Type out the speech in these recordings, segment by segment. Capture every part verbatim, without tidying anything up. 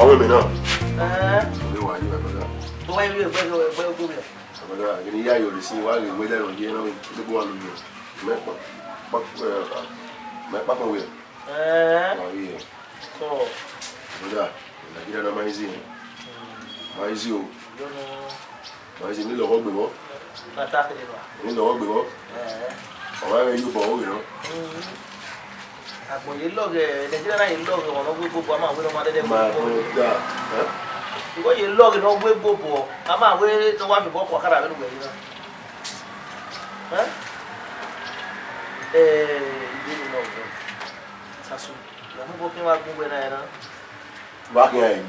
Ọmọ mi na. Eh. Ọmọ wa yi, my brother. Tó wáyé bí ẹgbẹ́ ẹgbẹ́ ẹgbẹ́ ẹgbẹ́. My brother, gini ya yo lesi wa ghe weather no ye no, de bo wa lu yo. Me pa, pa, eh, me pa ko we. Eh. Wa yi. So. Brother, Nigeria na ma easy. Ma easy o. Yo no. Ma easy, mi lọghọ gbe vbọ. Na ta kede ba. Mi lọghọ gbe vbọ. Eh. Ọ ma vbe yo bọ o ghe nọ. Mm. Agbọn ye lọghọ, Nigeria na ye lọghọ, ọmọ ne ọ wegbe obọ, a ma wẹ ne ọ ma dẹdẹ wegbe obọ. My brother, eh? Igho ye lọghọ ne ọ wegbe obọ, a ma wẹ ne ọ wa fi obọ kua kara vbene uwẹ ye na. Eh? Eh, igho ye lọghọ. Sasu, ya mu obọ kẹ wa gun wẹ na ya na. Wa khian ẹre.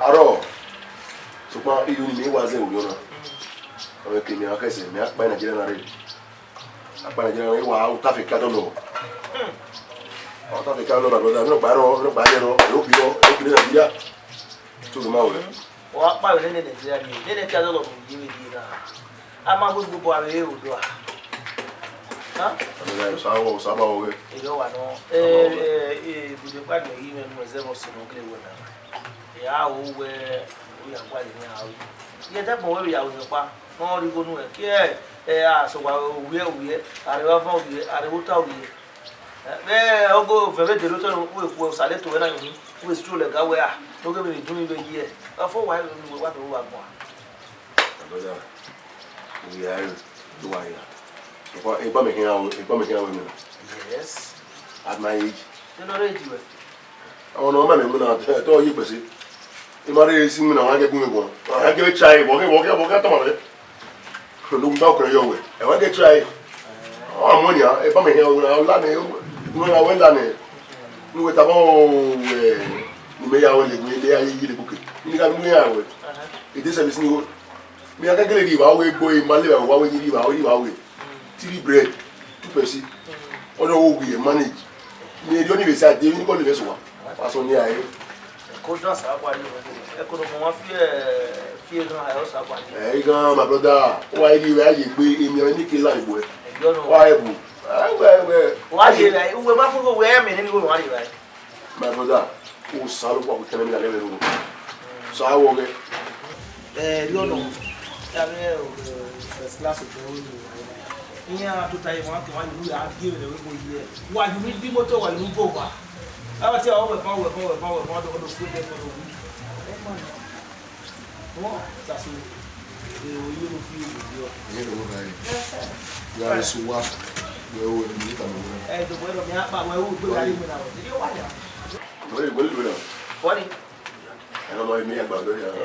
Arọ, sokpan iye ni mẹ wa zẹ orhiọn na. Ọ vbe ke mẹ a khẹsẹ, mẹ a kpa Nigeria na rre. A kpa Nigeria na rre, wa otafe ka dọlọ. Otafe ka dọlọ, my brother, mẹ nọkpa rọ, mẹ nọkpa yẹ rọ, ẹ obi rọ, ẹ obi rọ Nigeria. Tó ló máa wẹ̀. Ọ wa kpa vbe nene Nigeria ni, nene ka dọlọ mu ye vbe die na. A ma wegbe obọ avbe odua. Ha? Ọmọ ya, Osa wọ, Osa ba wọ wẹ. Eyo wa nọ. Osa ba wọ wẹ. Eh, eh, eh, video kpa ni yi mẹ nu ẹzẹ vọ sẹ nọ gele wẹ na. Ya ho wẹ, u ya gua ye ni a ru. Ye te bọ wẹ ya ru ni kpa. Nọ rhie igho nuẹn. Kie, eh, a sẹ owa owiẹ owiẹ, a rre evba owiẹ, a rre ota owiẹ. Eh, vbe ogo vẹvbe dero tọ, u vbe khu Osa le to wẹ na yọ, u vbe stroll ẹga wẹ a, ne oghẹ vbe dun vbe yi ẹ. Ọ fo wa, wa do wa guan. My brother, we are, do I, uh, egba mẹ khian, egba mẹ khian wẹ mẹ. Yes. At my age. You know, ready wẹ. Ọmọ ne ọ ma mẹ mu na, te ọ ye gbẹse. I ma rre esi mu na, wa gẹ gun vbe guan. Wa gẹ vbe try, wa gẹ, wa gẹ, wa gẹ tama vbe. Ndo gba okẹn yọ wẹ. Ẹ wa gẹ try. Ọ mu nia, egba mẹ khian wẹ, ọ la nẹ, wẹ la nẹ. Ne uwẹ tama wẹ, ne imẹ ya wẹ le gun, ne ya ye le buke. Ni ka mu ya wẹ. Ide service ni wo. Mi a ka gele rhie evba wẹ egbe, ma lele evba wẹ, rhie evba wẹ, rhie evba wẹ. Three bread, two Pepsi. Ọ dọ wo wi manage. Mi rhie ọni vbe sa de, ni kọ le vẹ so wa. Wa so ni a re. Ko dan sa gba ni. E ko do mo wa fi, fi e gan, e o sa gba ni. Eh, gan, my brother. Wa rhie evba ye gbe, emi a ni ke la igbo. Yo no. Wa ebu. Ah, we, we. Wa ye la, uwe ma fo we me ni wo wa ye la. My brother, Osa lọ kpa kẹnẹ mi na lẹvẹ ro. So a wọ ghe. Eh, you know, ya me, eh, first class hotel we. Iran tota ye wan ke wa yu ya die vbe wegbe oyi. Wa yu mi di moto, wa yu mi go wa. A ti a wẹ pa, wẹ pa, wẹ pa, wẹ pa, do, do, do, do, do. Wọ́n ṣàṣe èrò yìí ló fi òwò yọ. Ẹ̀yin ló wọ́n báyìí. Bí a lè so wá, wẹ́ owó ẹni níta mọ̀ wọ́n. Ẹ jọ̀bọ̀ ẹ̀rọ mi á pa àwọn ẹrú gbé láyé mi náà. Èyí ó wà yà. Wọ́n lè gbọ́dọ̀ lọ. Wọ́n ní. Ẹ̀rọ ọmọ mi àgbà lórí ẹ̀rọ.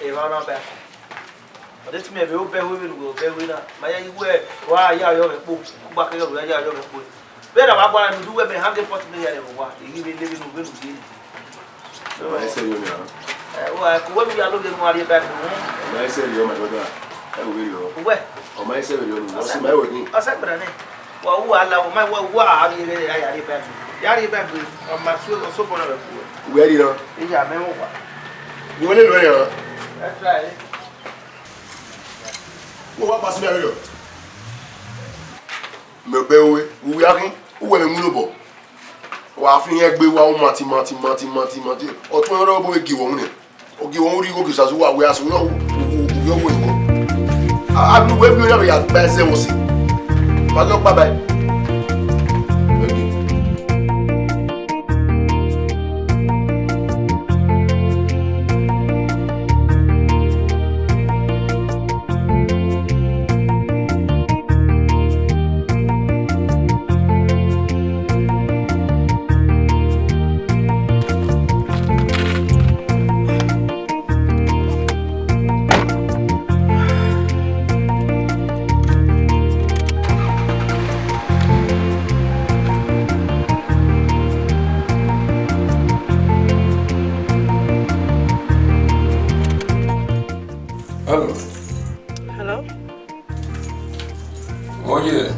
Ìwà ọ̀nà bẹ́ẹ̀. Ọ̀dẹ́ tí mi ẹ̀bẹ̀ ó bẹ́ wé mi nìgbò bẹ́ wé náà. Màá yá iwú ẹ̀ wá ayé ayọ̀ rẹ̀ pò. Ó gbà kẹ́yọ̀ rẹ̀ ayé ayọ̀ rẹ̀ pò. Vbene wa gualọ ne udu wẹ mẹ hang pot ne ya rẹ vbe owa, I ghi vbe lele vbene u vbene u ye. Ọ ma i sẹ vberriọ nian. Ẹ, wa, ku wẹ ne u ya loghe ne u gha rhie Bible unu. Ọ ma i sẹ vberriọ, my brother. Ẹ, u vberriọ. Uwẹ? Ọ ma i sẹ vberriọ, ọ sẹ ma i wẹ khin. Ọ sẹ gberra nẹ. Wa, u wa la, ọ ma, wa, u wa gha rhie, ya, ya rhie Bible. Ya rhie Bible, ọ ma su, ọ sẹ obọ na vbe ku wẹ. Uwẹ rhie nọ? Iya, mẹ mu wa. Uwẹ lele uwẹ nian. Ẹ try. Uwẹ wa pass me vberriọ. Mẹ bẹ ue, uwẹ a khin, uwẹ mẹ mu lobọ. Wa fi irẹn gbe wa, u mati, mati, mati, mati, mati. Ọtuẹn rẹ obọ vbe gie wọ unu. Ọ gie wọ unu rhie igho ghe sasu wa wẹ aso, u yọ, u, u, u yọ wẹ igho. A, a, wẹ bi oyan vbe ya gba ẹsẹ wọ si. Wa ghe ọkpa bae. Hello. Hello? Oh, yeah.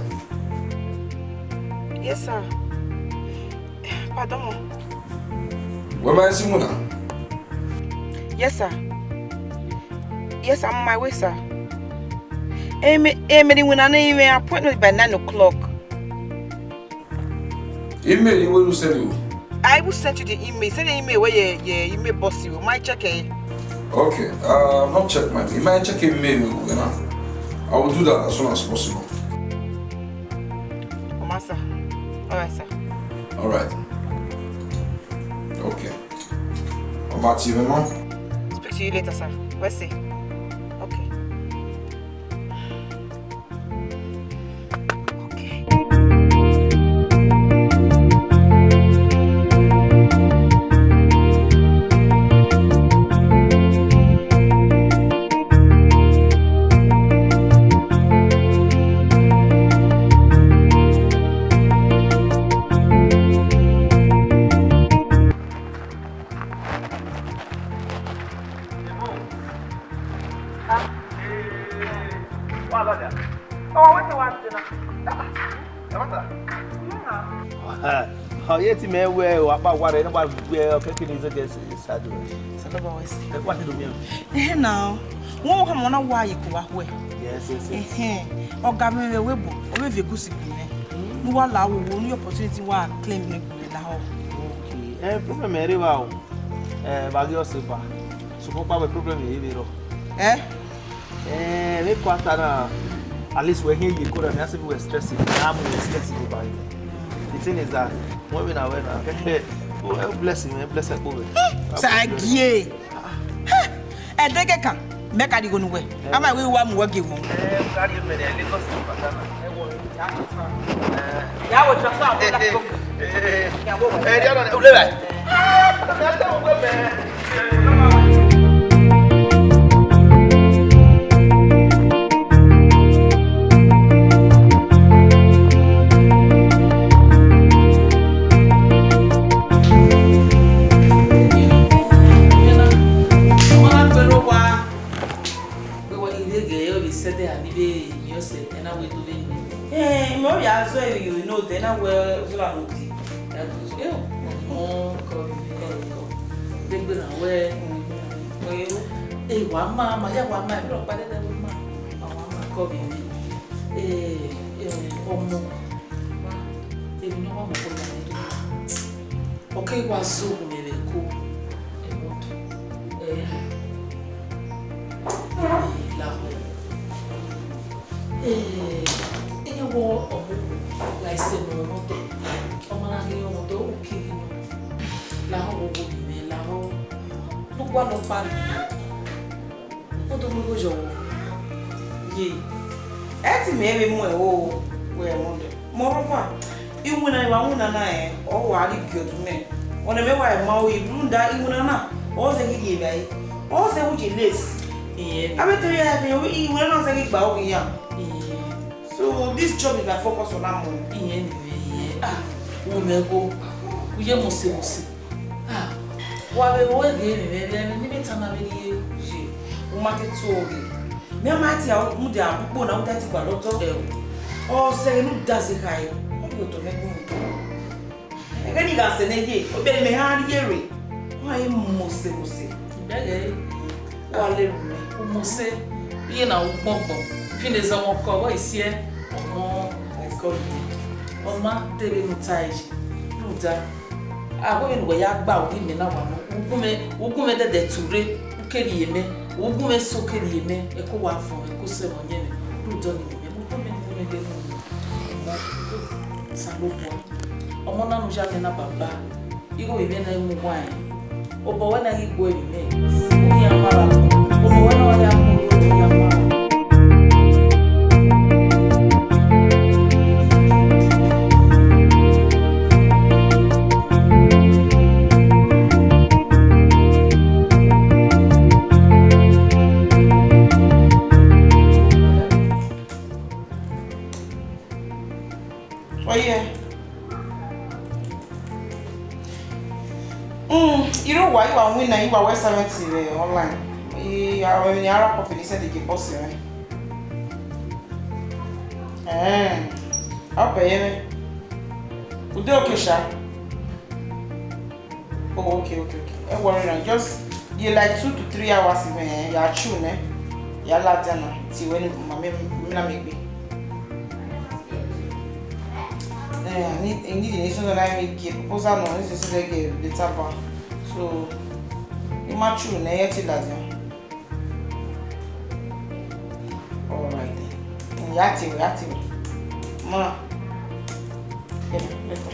Yes, sir. Pardon. Where am I seeing now? Yes, sir. Yes, I'm on my way, sir. Emi, emi ni wina ni ime appointment by nine o'clock. Email you will send you. I even sent you the email. Send the email where your, your email boss you. My check it. Okay, uh, I've not checked my email. I check email, you know. I will do that as soon as possible. Oh, master. All right, sir. All right. Okay. Ọba ti vẹ mọ. Speak to you later, sir. Wẹ sẹ. Okay. Okay. Ọ ye te mẹ wẹ ọ akpa wa rẹ ne wa gbe ọ kẹkẹ ne zẹgẹ sadu. Sadu ba wẹ si. Ẹ kwa te do miẹn. Ehẹn na, wọn wo hama na wa ye ko wa huẹ. Yes, yes, yes. Ehẹn, ọga mwẹ vbe webo, ọ vbe viẹ egusi gu mwẹ. Ne uwa la wo wo, ne opportunity wa claim mwẹ gu mwẹ lahọ. Okay. Eh, problem ẹ rre evba o. Eh, vbe a ghi ọse ba. Sokpan ọkpa wẹ problem ẹ i vbe rrọọ. Eh? Eh, vbe quarter na, at least wẹ hiẹn ye kora, mẹ a sẹ vbe wẹ stress, na mu wẹ stress vbe ba. The thing is that, wẹ vbe na wẹ na, oh, eh, bless him, eh, bless ẹkpo vbe. Sagie. Ẹdẹgẹ kan, mẹ ka rhie igho ne uwẹ. Ama wẹ wa mu wẹ gie wọn. Eh, ka rhie mẹ ne Lagos ni pata na. Eh, wọ. Ya wo transfer. Eh, eh, eh, eh. Ya wo. Eh, dia na, o le ba. Wẹ wa ghi rhie ghe ẹre vbe sẹ ẹdẹ, a ni vbe miẹn ọse, ẹ na wẹ do vbe nẹ. Ẹn, mẹ ọ ya zọ emwi ye ne odẹ na wẹ zọ ra nọ di. Ẹ, ọmọ kọ vbe kọ. Degbe na wẹ, e wa ma, ma ya wa ma, ẹmwẹ rhọkpa dẹdẹ wẹ ma, a wa ma kọ vbe. Ẹ, ẹ, ọmọ, emwi ne ọ wa mọ kọ ya vbe do. Ọ keghi wa zẹ oghunmwu mwẹ vbe ẹko, ẹmwẹ ọdọ, ẹ, lahọ. Ẹ, ẹ wọ ọmọ la isẹ ne ọ mwẹ ọdọ, ọ ma na ghi mwẹ ọdọ, u kiri nọ. Lahọ, wo wo ni mwẹ lahọ, ne u gualọ kpa rre. Odo mu igho yọ wọ. Ye, ẹ ti mẹ vbe mu ẹre o, wẹ ẹmwẹ ọdọ. Moreover, iwinna ne I wa winna na rẹn, ọ wa rhie gie ọdọ mẹ. Ọna mẹ wa ma ru, rhunmwuda iwinna na, ọ zẹ ghi rhie evbare, ọ zẹ vbe uye lace. Iyẹn. Avbe te ya ẹfe, iwinna na zẹ ghi gba oghi yan. Iyẹn. So this job is my focus for that month. Iyẹn ni vbe iyẹn. Ah, wo mẹ go, u ye mose mose. Ah, wa vbe ru ẹre vbe mwẹ, vbe mwẹ ni vbe tama vbe rhie ye, u ma ke tuẹ ghe. Mẹ ma tie mudia ukpo na, u da ti gba lọtọ. Ẹ o. Ọ sẹ ne u da ze khare, ọ ye otọ mwẹ gun. Ẹghẹ ni gha sẹ nẹ ye, obìnrin mẹ ha rhie rre, ọ ma ye mose mose. Bẹghe. Wa lele mwẹ. Umose, iye na ru gbọngbọn. Fi ne zọmọ kọ, vbọ isiẹ, ọmọ ẹkọ ye. Ọ ma te vbene u tae yi, rhunmwuda, a wẹ vbene uwẹ ya gba uwu imẹ na wa nọ. Uwu gun mwẹ, uwu gun mwẹ dẹdẹ ture, u ke rhie mẹ. Uwu gun mwẹ so ke rhie mẹ, ẹko wa fọn, ẹko sẹ mwẹ ọyẹnmwẹ. Rhunmwuda ọnii mwẹ, mu uwu gun mwẹ, uwu gun mwẹ ghe mu. Ọmọ, Osanobua. Ọmọ na ne u ya mwẹ na baba. Igho vbe mwẹ na i mu uwa rẹn. Obọ wẹ na ghi gbe emwi mwẹ. U khian ma ra. Obọ wẹ na wa ya mu, u khian ma ra. Oye. Mm, irẹn uwa, I wa winna, I wa wẹ seventy vbe online. I, a, emwi ne a ra copy ni send ye boss mwẹ. Eh, ọ bẹ ye mwẹ. U dey okay sha? Oh, okay, okay, okay. Don't worry now. Just give like two to three hours, man. Ya chew, ne? Ya la down now. See when mommy, mommy na make me. Eh, Yeah, I need, I need the nation that I make a proposal no, this is the get better bar. So, you might true, na yet till that. All right then. Ya ti, ya ti. Ma. Yeah, better.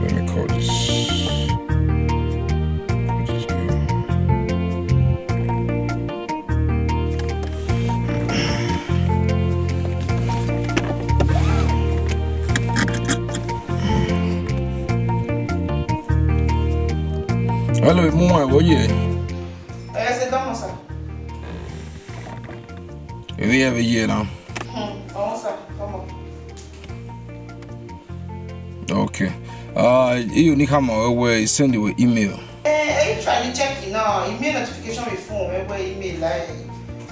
Let me call this. Call this girl. Hello, Muwa, wẹ ye? Ẹ sẹ, dọmọ, sir. Emwi hia vbe ye na? Hmm, ọmọ, sir, dọmọ. Okay. Uh, you need come over, send you an email. Eh, I try to check it now. Email notification before, where email like,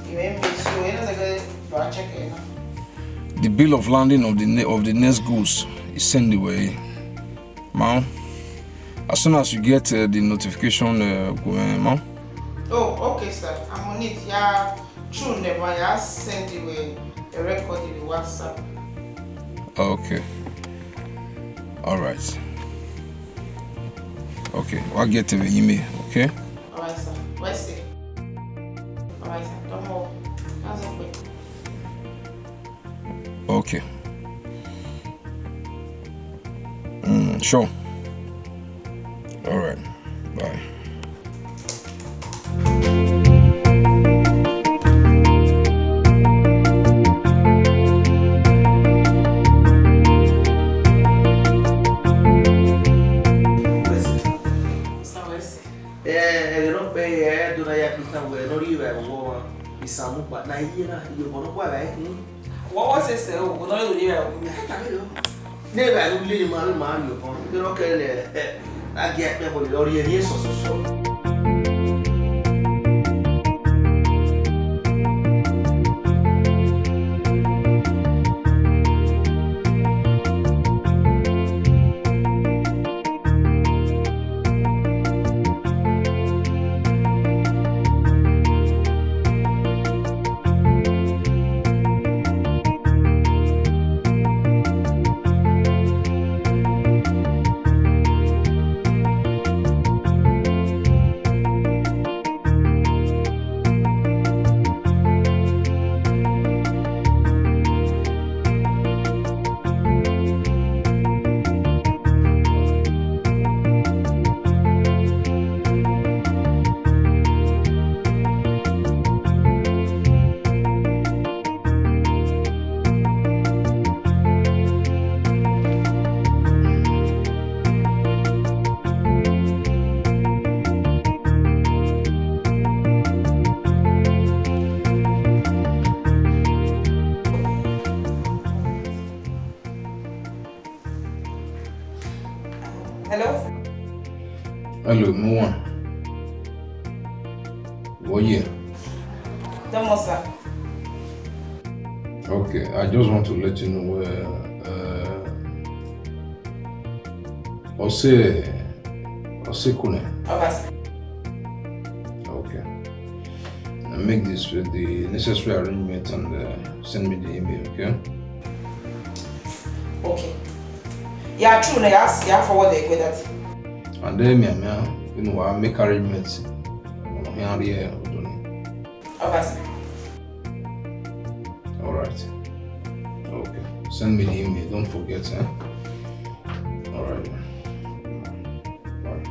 email me, so I don't know, do I check it now? The bill of landing of the ne-, of the next goods is sent away. Ma, as soon as you get, uh, the notification, uh, go, uh, ma. Oh, okay, sir. I'm on it. Yeah, true, never. Yeah, send you a, a record in the WhatsApp. Okay. All right. Okay, I'll get to the email, okay? All right, sir. Where's it? All right, sir. Don't worry. That's okay. Okay. Mm, sure. All right. Bye. Sir, where's it? Eh, ẹghẹ ne ọ kpẹẹ, ẹ do na ya kpikan wẹ ne ọ rhie evbare vbe ọmwa, isan mu kpa, ne a ye na, iyobọ nọkhua vbe a i khin. Wẹ, wẹ sẹsẹ o, ne ọ rhie evbare vbe ọmwa. Ne evbare ne u le ma, ma rhie ọkhan, ne ọ kẹre ne a gie ẹkpẹn ẹbọ lele, ọ rhie emwi sọsọsọ. Hello? Hello, Muwa. Wẹ ye? Dọmọ, sir. Okay, I just want to let you know where, uh, Ose, Ose Kune. All right, sir. Okay. Now make this with the necessary arrangement and, uh, send me the email, okay? Okay. Yeah, true, na, ya, ya forward the, that. And then me, me, you know, I make arrangements. Here, here, don't. All right, sir. All right. Okay. Send me the email. Don't forget, eh? All right. All right.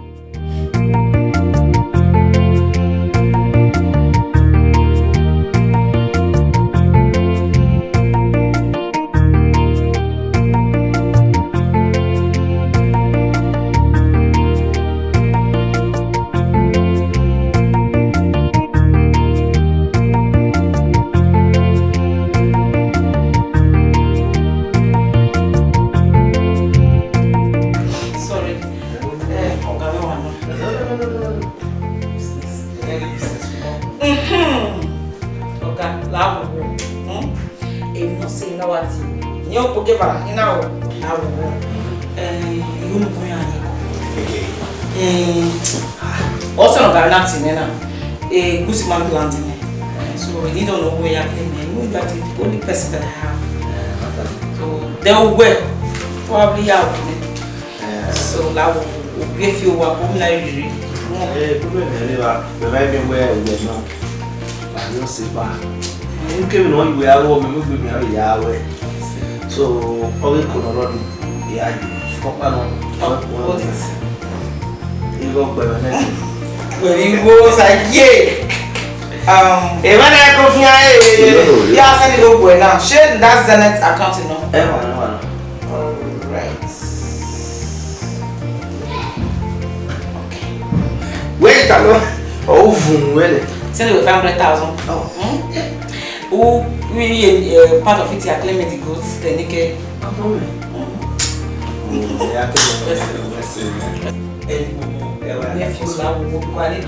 Wa ti, ni okpokeva, I na ru. A ru. Eh, I ru nukun ya ni. Eh, ọ sẹ ne ọ gha na ti nẹ na. Eh, Gusman plant nẹ. So, I don't know where I came in. You are the only person that I have. So, they will work. Probably I will. So, la wo, wo gbe fi owa ko na riri. Eh, problem ẹ rre ba, bẹbẹ mi wẹ ẹgbẹ nọ. Ba ni o se ba. Ni kemi nọ iwe aro mi, mo gbe mi aro ya wẹ. So, ọ ghi ko nọ rọ ni, ya yi. Sukọ pa nọ. Igho gbẹmẹ nẹ. Wẹrẹ igho sa ye. Um, Emana ko fian e. Ya send igho gbẹ na. Ṣé that Zenith account nọ? Ẹ wà nọ, wà nọ. All right. Okay. Wait, I know. Oh, vum, where? Send away five hundred thousand. Oh. Hmm? Who really, uh, part of it, I claim it, the goods, the naked. Oh, yeah, I think that's it. Nephew, now we go, I need to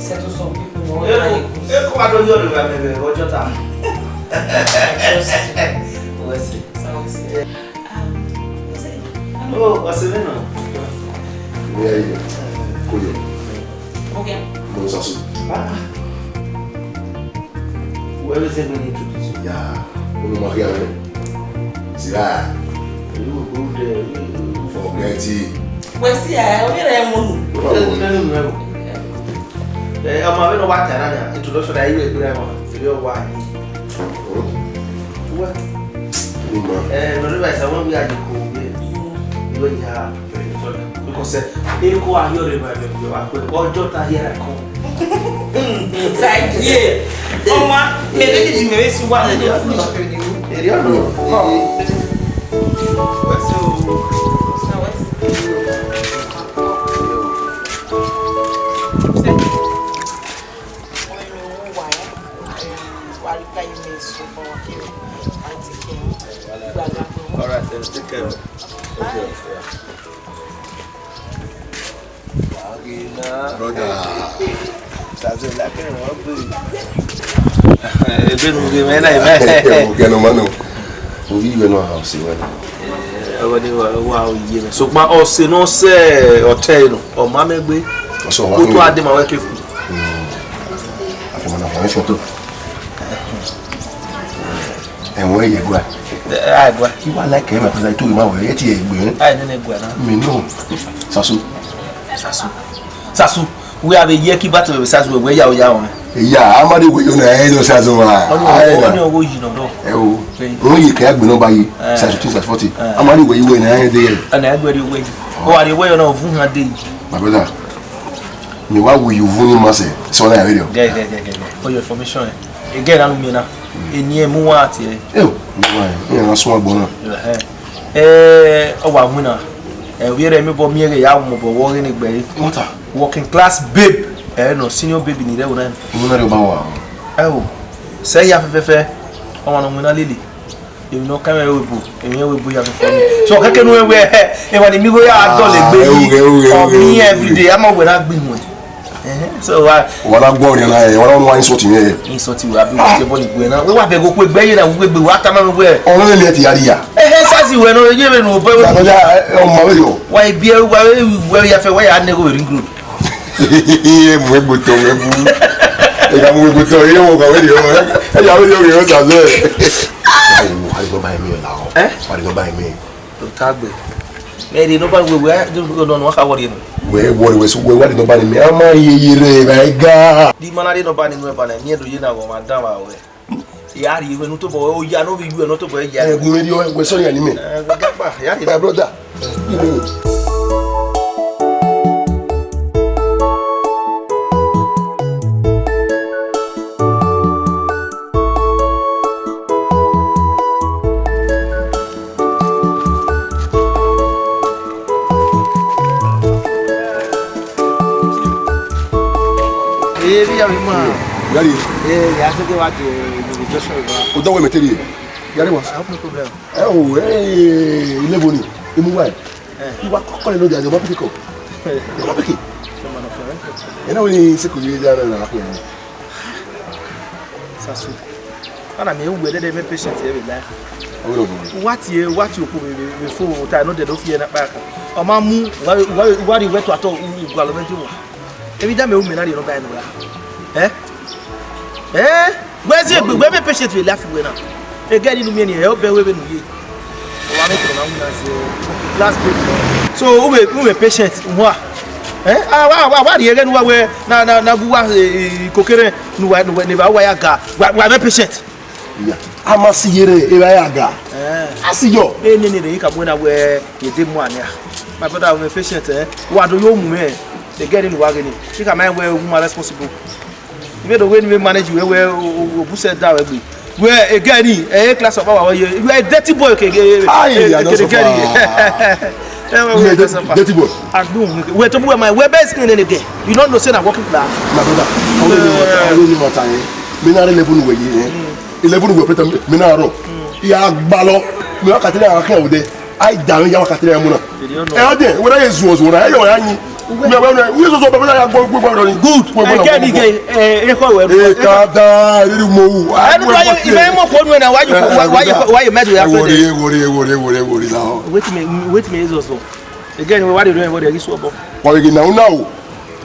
settle some people, no? Eko, eko, I don't hear the man, man, what you talk? What's it? So, what's it? Um, what's it? Oh, what's it, no? Yeah, yeah. Cool. Okay. No, Sasu. Ah. Where is it going to be? Yeah. Unu ma khian mwẹ. Sira. You go there. Forget it. Wẹ si ẹ, o yẹrẹ mu nu. Wẹ si ẹ, o yẹrẹ mu. Eh, ọmọ mi no wa ta na, introduction na, you will be there, man. You are why. Wẹ. Unu ma. Eh, no, no, I want we are you go. You are. Because, eh, eko ahiọremwa vbe ọjọ ta here I come. Saye. Ọma, mẹ vbe di mẹ vbe si uwa. Eri ọnọ. Come. What's up? All right, then take care. Okay, yeah. Brother. Ebe nu ghe mẹ na, ebe. Kẹ nọ ma nọ. Ovbi iwẹ nọ ha ọse wẹ nọ. Ọgọ ni wa, wa ye mẹ. Sokpan ọse nọ sẹ ọtẹ nọ, ọ ma mẹ gbe. Ọsọ wa. Otu ade ma wẹ ke ku. Afẹmọ na fẹmẹ fẹto. Ẹ̀wọ̀n ẹ̀yẹ gua. Ẹ, a gua. Kí wàá láìka ẹ̀mí àti ìtòrí máa wọ̀ ẹ́ tí ẹ gbé. A nene gua na. Mi nù. Sasu. Sasu. Sasu. Wẹ a vbe yẹ ki ba tẹmẹ vbe Sasu wẹ ya o ya wọn. Iya, a ma de wẹ yo na ẹ do Sasu wa. Ọni ọgọ yi nọ dọ. Ẹ o. Wọn yìí kẹ́ gbé náà báyìí. Sasu two, Sasu forty. A ma de wẹ yo na ẹ de yẹ. Ana ẹgbẹ de wẹ yi. Ọ wa de wẹ yo na ovun han de yi. My brother, mi wa wo you vun ni ma sẹ, so na ya video. Gẹ, gẹ, gẹ, gẹ, gẹ. For your information, eh. Again, anu mi na. Eni e mu wa ti e. Eo, mu wa e. Ẹ na sún agbọn na. Eh, ọ wa winna. Eh, ovbi ẹre mi bọ miẹn ghe ya mu bọ wọ ghe ne gbe. What a? Working class babe. Eh, no, senior babe ni rẹ wo na. Mu na rẹ ba wa. Ẹ o. Sẹ ya fẹfẹfẹ. Ọmọ no winna lele. Emwi ne ọ kan mwẹ ebo, emwi ẹvbo ebo ya fẹfẹ ni. So, kẹkẹ nu wẹ, emwa ni mi igho ya dọlegbe yi. Ọ mi everyday, a ma wẹ na gbe ihuen. Ẹhẹn, so, wa. Wa na gbọ ọrịa na, wa na wa insult mwẹ. Insult wẹ, abi wẹ tie bọ ni gbe na. Wẹ wa bẹghe okhuo egbe ye na, wẹ gbe wa tama mwẹ wẹ. Ọnọ ne mi ẹ ti ya ria. Ẹhẹn, sazi wẹ nọ, ye vbe nu obọ wẹ. Baba ya, ọ ma vbe yọ. Wa ebi ẹ, wa wẹ ya fẹ, wa ya ne gho ring road. Emu egbe otọ, emu. Ẹ ya mu egbe otọ, ẹ ya mu ọgọ wẹ rriọ, ẹ ya wẹ rriọ, rriọ, rriọ, rriọ. Wa rhie nọmba mwẹ la o. Eh? Wa rhie nọmba mwẹ. Otagbe. Mẹ rhie nọmba wẹ, wẹ, no, no, no, wa kha wọrriẹ nọ. Wẹ wọrriẹ, wẹ so, wẹ wa rhie nọmba mwẹ. A ma ye ye rẹ, ba ga. Di ma na rhie nọmba ni nu eba na, ni ẹdo ye na wọ ma dan wa wẹ. Ya rhie wẹ nu tobọ, oya no vbe yu ẹ nọ tobọ ya. Ẹ gu mẹ rriọ, wẹ sorry ya ni mẹ. Ẹ, wẹ gakpa, ya rhie. My brother. Ee, vbe ya vbe ma. Gari. Ee, ya se ke wa do, you be just right, bro. O dọwẹ mẹ te rhie. Gari wa. I have no problem. Ẹ o, ee, ilé bo ni? Imu wa. Eh. Iwa kọkọ le lo dia, ọmọ piki kọ. Ọmọ piki. Ẹ na wẹ ni se ko ye da na na. Sasu. Ana miẹn uwẹ dẹdẹ, mẹ patient ẹ vbe la. Ọghe nọ bọ. Wa tie, wa tie okhuo vbe, vbe, vbe phone, ota nọ dẹdẹ, o fi ẹre na kpa kan. Ọ ma mu, wa, wa, wa rhie wẹ tuatọ, u, u gualọ mwẹ die owa. Emwi da mẹ ru mẹ na rhie nọ ba ẹre nọ ra. Eh? Eh? Wẹ zi egbe, wẹ mẹ patient vbe la fi wẹ na. Egẹ ni nu miẹn ni, ẹ, ọ bẹ wẹ vbene u ye. Ọ wa mwẹ kẹ na wina zẹ glass break. So, u vbe, u vbe patient, wa. Eh? A wa, wa, wa rhie ẹghẹ ne uwa wẹ na, na, na gu uwa, eh, eh, kokere ne uwa, ne uwa, ne evba uwa ya ga. Wa, wa mwẹ patient. Iya. A ma si yere evba ya ga. Eh. A si yọ. Ene ne rre, I ka mu na wẹ ye de mu ania. My brother, I'm a patient, eh. Wa do yo mu mẹ. Egẹ ni ne uwa ghe ni. I ka ma wẹ u ma responsible. I vbe do wẹ ne I vbe manage wẹ, wẹ o, o, o bu sẹ da wẹ gbe. Wẹ egẹ ni, eh, class of our, wẹ, you are a dirty boy, ke, ke, Aye, ke, I don't ke, ke, suffer. Eh, wẹ, You wẹ, are a class of dirty boy. I do. Wẹ to bu wẹ ma, wẹ best thing in the day. You don't know say na working class. My brother, I only know what I, I only know what I, me na eleven wẹ ye, eh. Eleven wẹ pẹtẹ, me na rọ. Ya gbalọ. Me wa katele a kẹ ode. Ai da me ya wa katele mu na. Ẹ ọdẹ, wẹ na ye zuọ zuọ na, ẹ yọ ya yin. Wẹ, wẹ, wẹ, wẹ, zuọ zuọ, baba ya gbọ, gbọ, gbọ, ni. Good. Gbọ, gbọ, Ẹ gbọ, kẹ ni gbọ. Gẹ, ẹ, ẹ kọ wẹ. Ẹ ka da, ẹ riri mo wu. Ẹ nu wa ye, ẹ mọ ko nu na, wa ye, wa, wa ye, wa ye mẹdu ya fẹ de. Wori, wori, wori, wori, wori, la. Wetin me, wetin me Jesus do? Again, we wa de do, we de gi suọ bọ. Wa ghi na una o.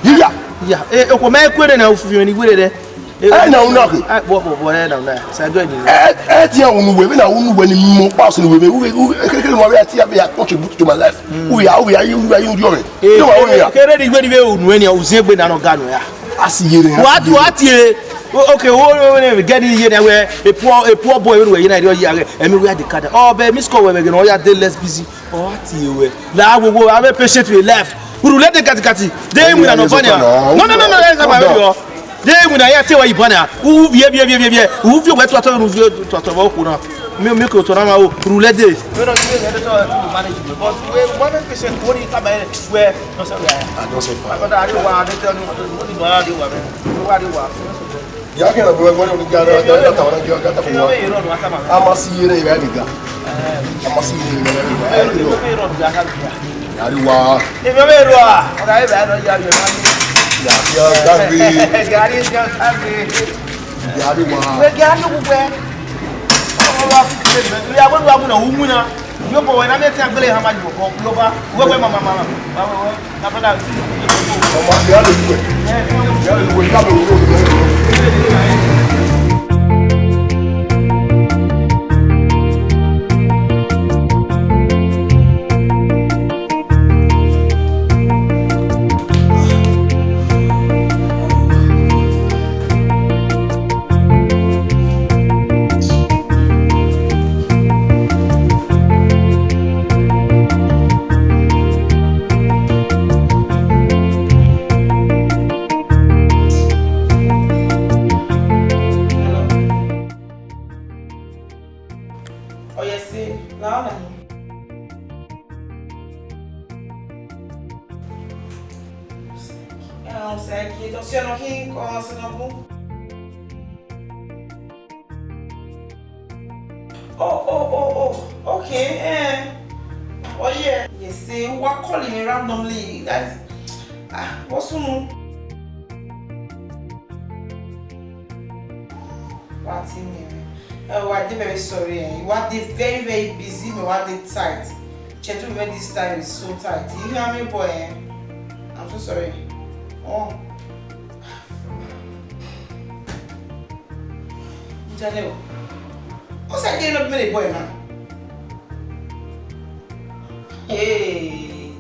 Iya. Iya. E, o ko me ku ere na, u fi mi ni were de. Ẹ na una ko. Ai, bọ, bọ, bọ, ẹ na una. Sa do ni. Ẹ, ẹ ti a unu wẹ, na unu wẹ ni mo pa so ni wẹ, wẹ, wẹ, kere, kere, wẹ, ẹ ti a, wẹ, contribute to my life. Wẹ, wẹ, wẹ, wẹ, wẹ, wẹ. Kere ni wẹ ni wẹ unu wẹ ni, u zẹ gbe na nọ ga nọ ya. A si yere. Wa, wa tie. Okay, o, o, o, get in here where a poor, a poor boy wẹ ye na, ẹ mi wẹ de kada. Oh, but miss call wẹ, wẹ, no, ya dey less busy. Ọ wa tie wẹ. La wo wo, have a patient with life. Uru le de kati kati. De mu na no banya. No, no, no, no, that's not my video. De mu na ya te wa ibana. U vie, vie, vie, vie, vie. U vie wẹ tuatọ, u vie tuatọ wa okuna. Mi, mi ko to na ma o. Uru le de. We don't give the editor to manage, but we want a patient. What do you come here? Where? No, sir. I don't say. But I don't want to tell you what do you want. What do you want? Ya ke na bro, bro, ni ga da da ta wa na ga ta fun wa. A ma si yere ya ni ga. A ma si yere ya ni ga. Ẹ ni o. Ya ri wa. Ẹ bẹ bẹ ro a. Ọ̀gá, ẹ bẹ lọ ya yọ. Ya ya dagbe. Gari ya dagbe. Ya ri wa. Wẹ gari ogun wẹ. Ọmọ wa fi tẹ̀lé. Ya wẹ wa mu na, u mu na. Yo, boy, na me ti agbele ha ma ju ko. Yo ba. Wẹ wẹ mama mama. Wa wẹ wẹ. Na brother. Ọmọ ya le wẹ. Ya le wẹ ka lo lo. Oh, yes, sir. Now, Ẹ, ọ sẹ kí ẹ tọ sí ọ̀nà kí n kọ́ ọ sínú ọgbọ́n. Oh, oh, oh, oh, okay, eh. Oh, yeah. Yes, eh, who are calling me randomly? That is, ah, what's wrong? Wa ti mi rẹ. Ẹ, wa dey very sorry, eh. Wa dey very, very busy, me wa dey tight. Schedule wey this time is so tight. You hear me, boy, eh? I'm so sorry. Oh. Ntale o. O sa dey no be the boy now. Hey.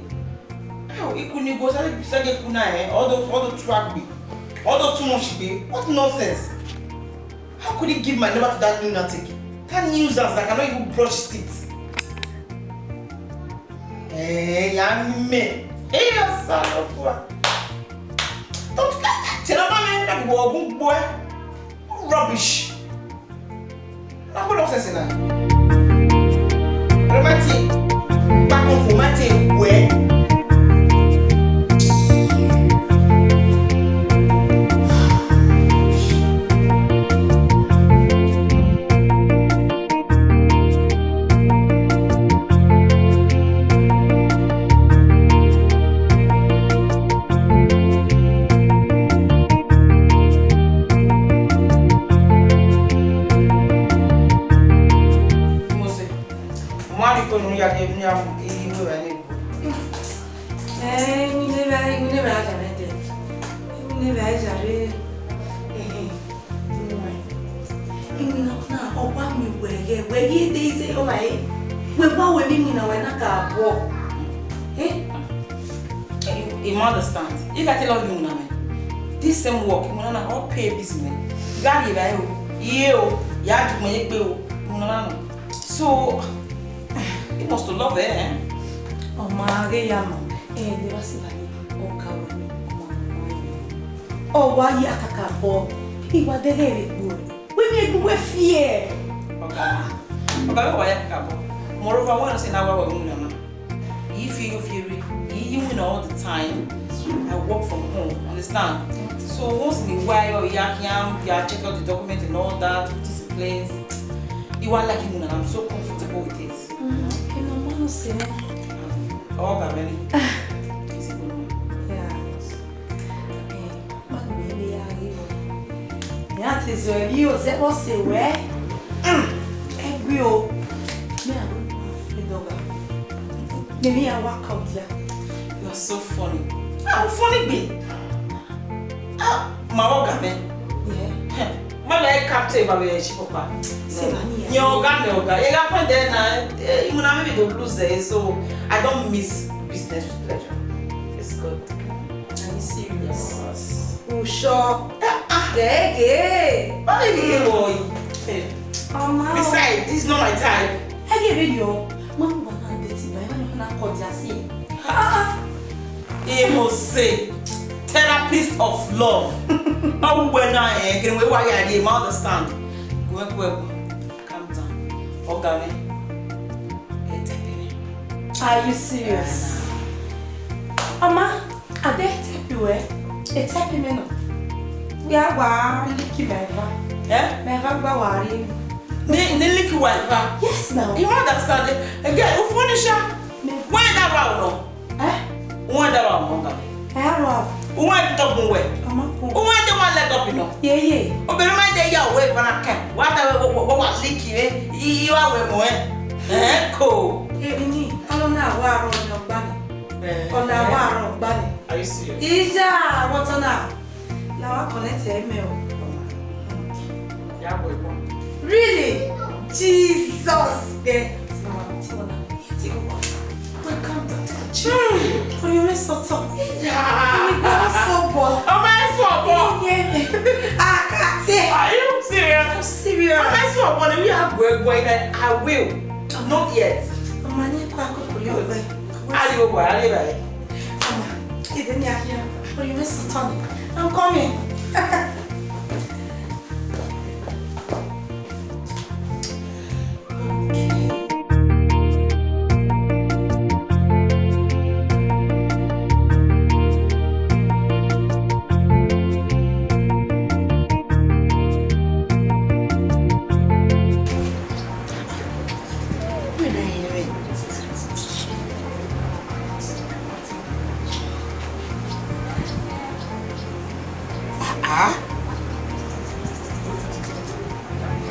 How he couldn't go? Sa, sa get kuna, eh? All the, all the track be. All the too much be. What nonsense? How could he give my number to that lunatic? That nuisance that cannot even brush his teeth. Eh, ya me. Eh, ya sa no kwa. Don't get that. Tell my man that we go boy. Rubbish. Na what nonsense na. Romantic. Back and forth, my take. Where? Unu ya ke, unu ya mu, i, i mu evbare ne. Eh, unu evbare, unu evbare a jare dẹ. Unu evbare a jare. Eh, eh. Unu na, na, ọ wa mu wẹ ghẹ, wẹ ghi de ize, ọ ma e. Wẹ wa wẹ vbe unu na, wẹ na ka bọ. Eh? I, I understand. I ka tell you na, man. This same work, unu na, all pay busy, man. I gha rhie evbare o, I re o, I gha du mẹ ye egbe o, unu na nọ. So, he must to love her, eh? Ọ ma ghe ya ma, eh, ne wa si ba ni, ọ ka wẹ ni, ọ ma wẹ ni. Ọ wa ya kakabọ, I wa deghẹ vbe kpo ẹre. Wẹ miẹn egbe uwẹ fiẹ. Ọga, ọga, wẹ wa ya kakabọ. Moreover, wẹ nọ sẹ ne a wa wẹ winna na. I fi yo fieri, I yi winna all the time. I work from home, understand? So once in a while, I can, I check out the document and all that, put it in place. I wa like winna, I'm so comfortable with it. Mm, okay, no, man, say. Ọga, really? Is it good? Yeah. Eh, man, really, yeah, yeah. Ya te zọ ẹre, o zẹ vbọ sẹ wẹ. Mm, egbe o. Me, I don't want to dog am. Let me, I work out here. You are so funny. Ah, funny gbe. Ah, ma ọga mẹ. Yeah. Heh, ma lẹ captain ba vbe ship ọkpa. Sẹ ba ni ya. Yẹn ọga mẹ ọga. Ẹ gha fẹn dẹ na, eh, I mu na maybe to lose there, so I don't mix business with pleasure. It's good. Are you serious? Yes. U sure? Ah, ah. Gege. What are you doing, boy? Hey. Mama. Besides, this is not my type. Ẹ ghe vberriọ, ma mu wa na dẹ ti ba, ẹ ma nọ na kọdia si. Ah, ah. He must say, therapist of love. Ọ wẹ na, eh, kene wẹ wa ya ye, ma understand. Go, go, go. Calm down. Ọga mẹ. Ẹ tẹpẹ mẹ. Are you serious? Mama, a de tẹpẹ wẹ. Ẹ tẹpẹ mẹ nọ. Wẹ a wa liki mẹ eva. Eh? Mẹ eva gba wa rrie. Ni, ni liki wa eva? Yes, now. You understand? Again, u furniture. Me. Wẹ da wa nọ? Eh? Uwẹ da wa nọ ọga? Ẹ a rua. Uwẹ tọgbọn wẹ? Ọma ko. Uwẹ de wa leg up nọ? Ye, ye. Obìnrin ma de ya wẹ fana kẹ. Wa ta wẹ, wẹ, wẹ, wẹ wa liki wẹ. I, I wa wẹ mọ ẹ. Ẹ ko. Èmi ni, ọlọ́nà àwa àrọ̀ ọ̀nà ọ̀gbá ni. Eh. Ọ̀nà àwa àrọ̀ ọ̀gbá ni. Are you serious? Ìjà àwọ̀tọ́nà. La wa connect ẹ mẹ o. Ya boy, come. Really? Jesus. Gẹ. Ti wọn na. Ti wọn na. Wait, calm down. Take a chill. Hmm. Oyo me sọtọ. Yeah. Omi gbọ́ sọ bọ̀. Ọmọ ẹ sọ bọ̀. Iye. Akate. Are you serious? I'm serious. Ọmọ ẹ sọ bọ̀ ni we are going, going. I will. Not yet. Ọmọ ní kó àkókò yọ pẹ́. Ariwo wà, ariwo rà. Ọmọ, ìdí ni a yẹ. Oyo me sọtọ ni. I'm coming. Ah.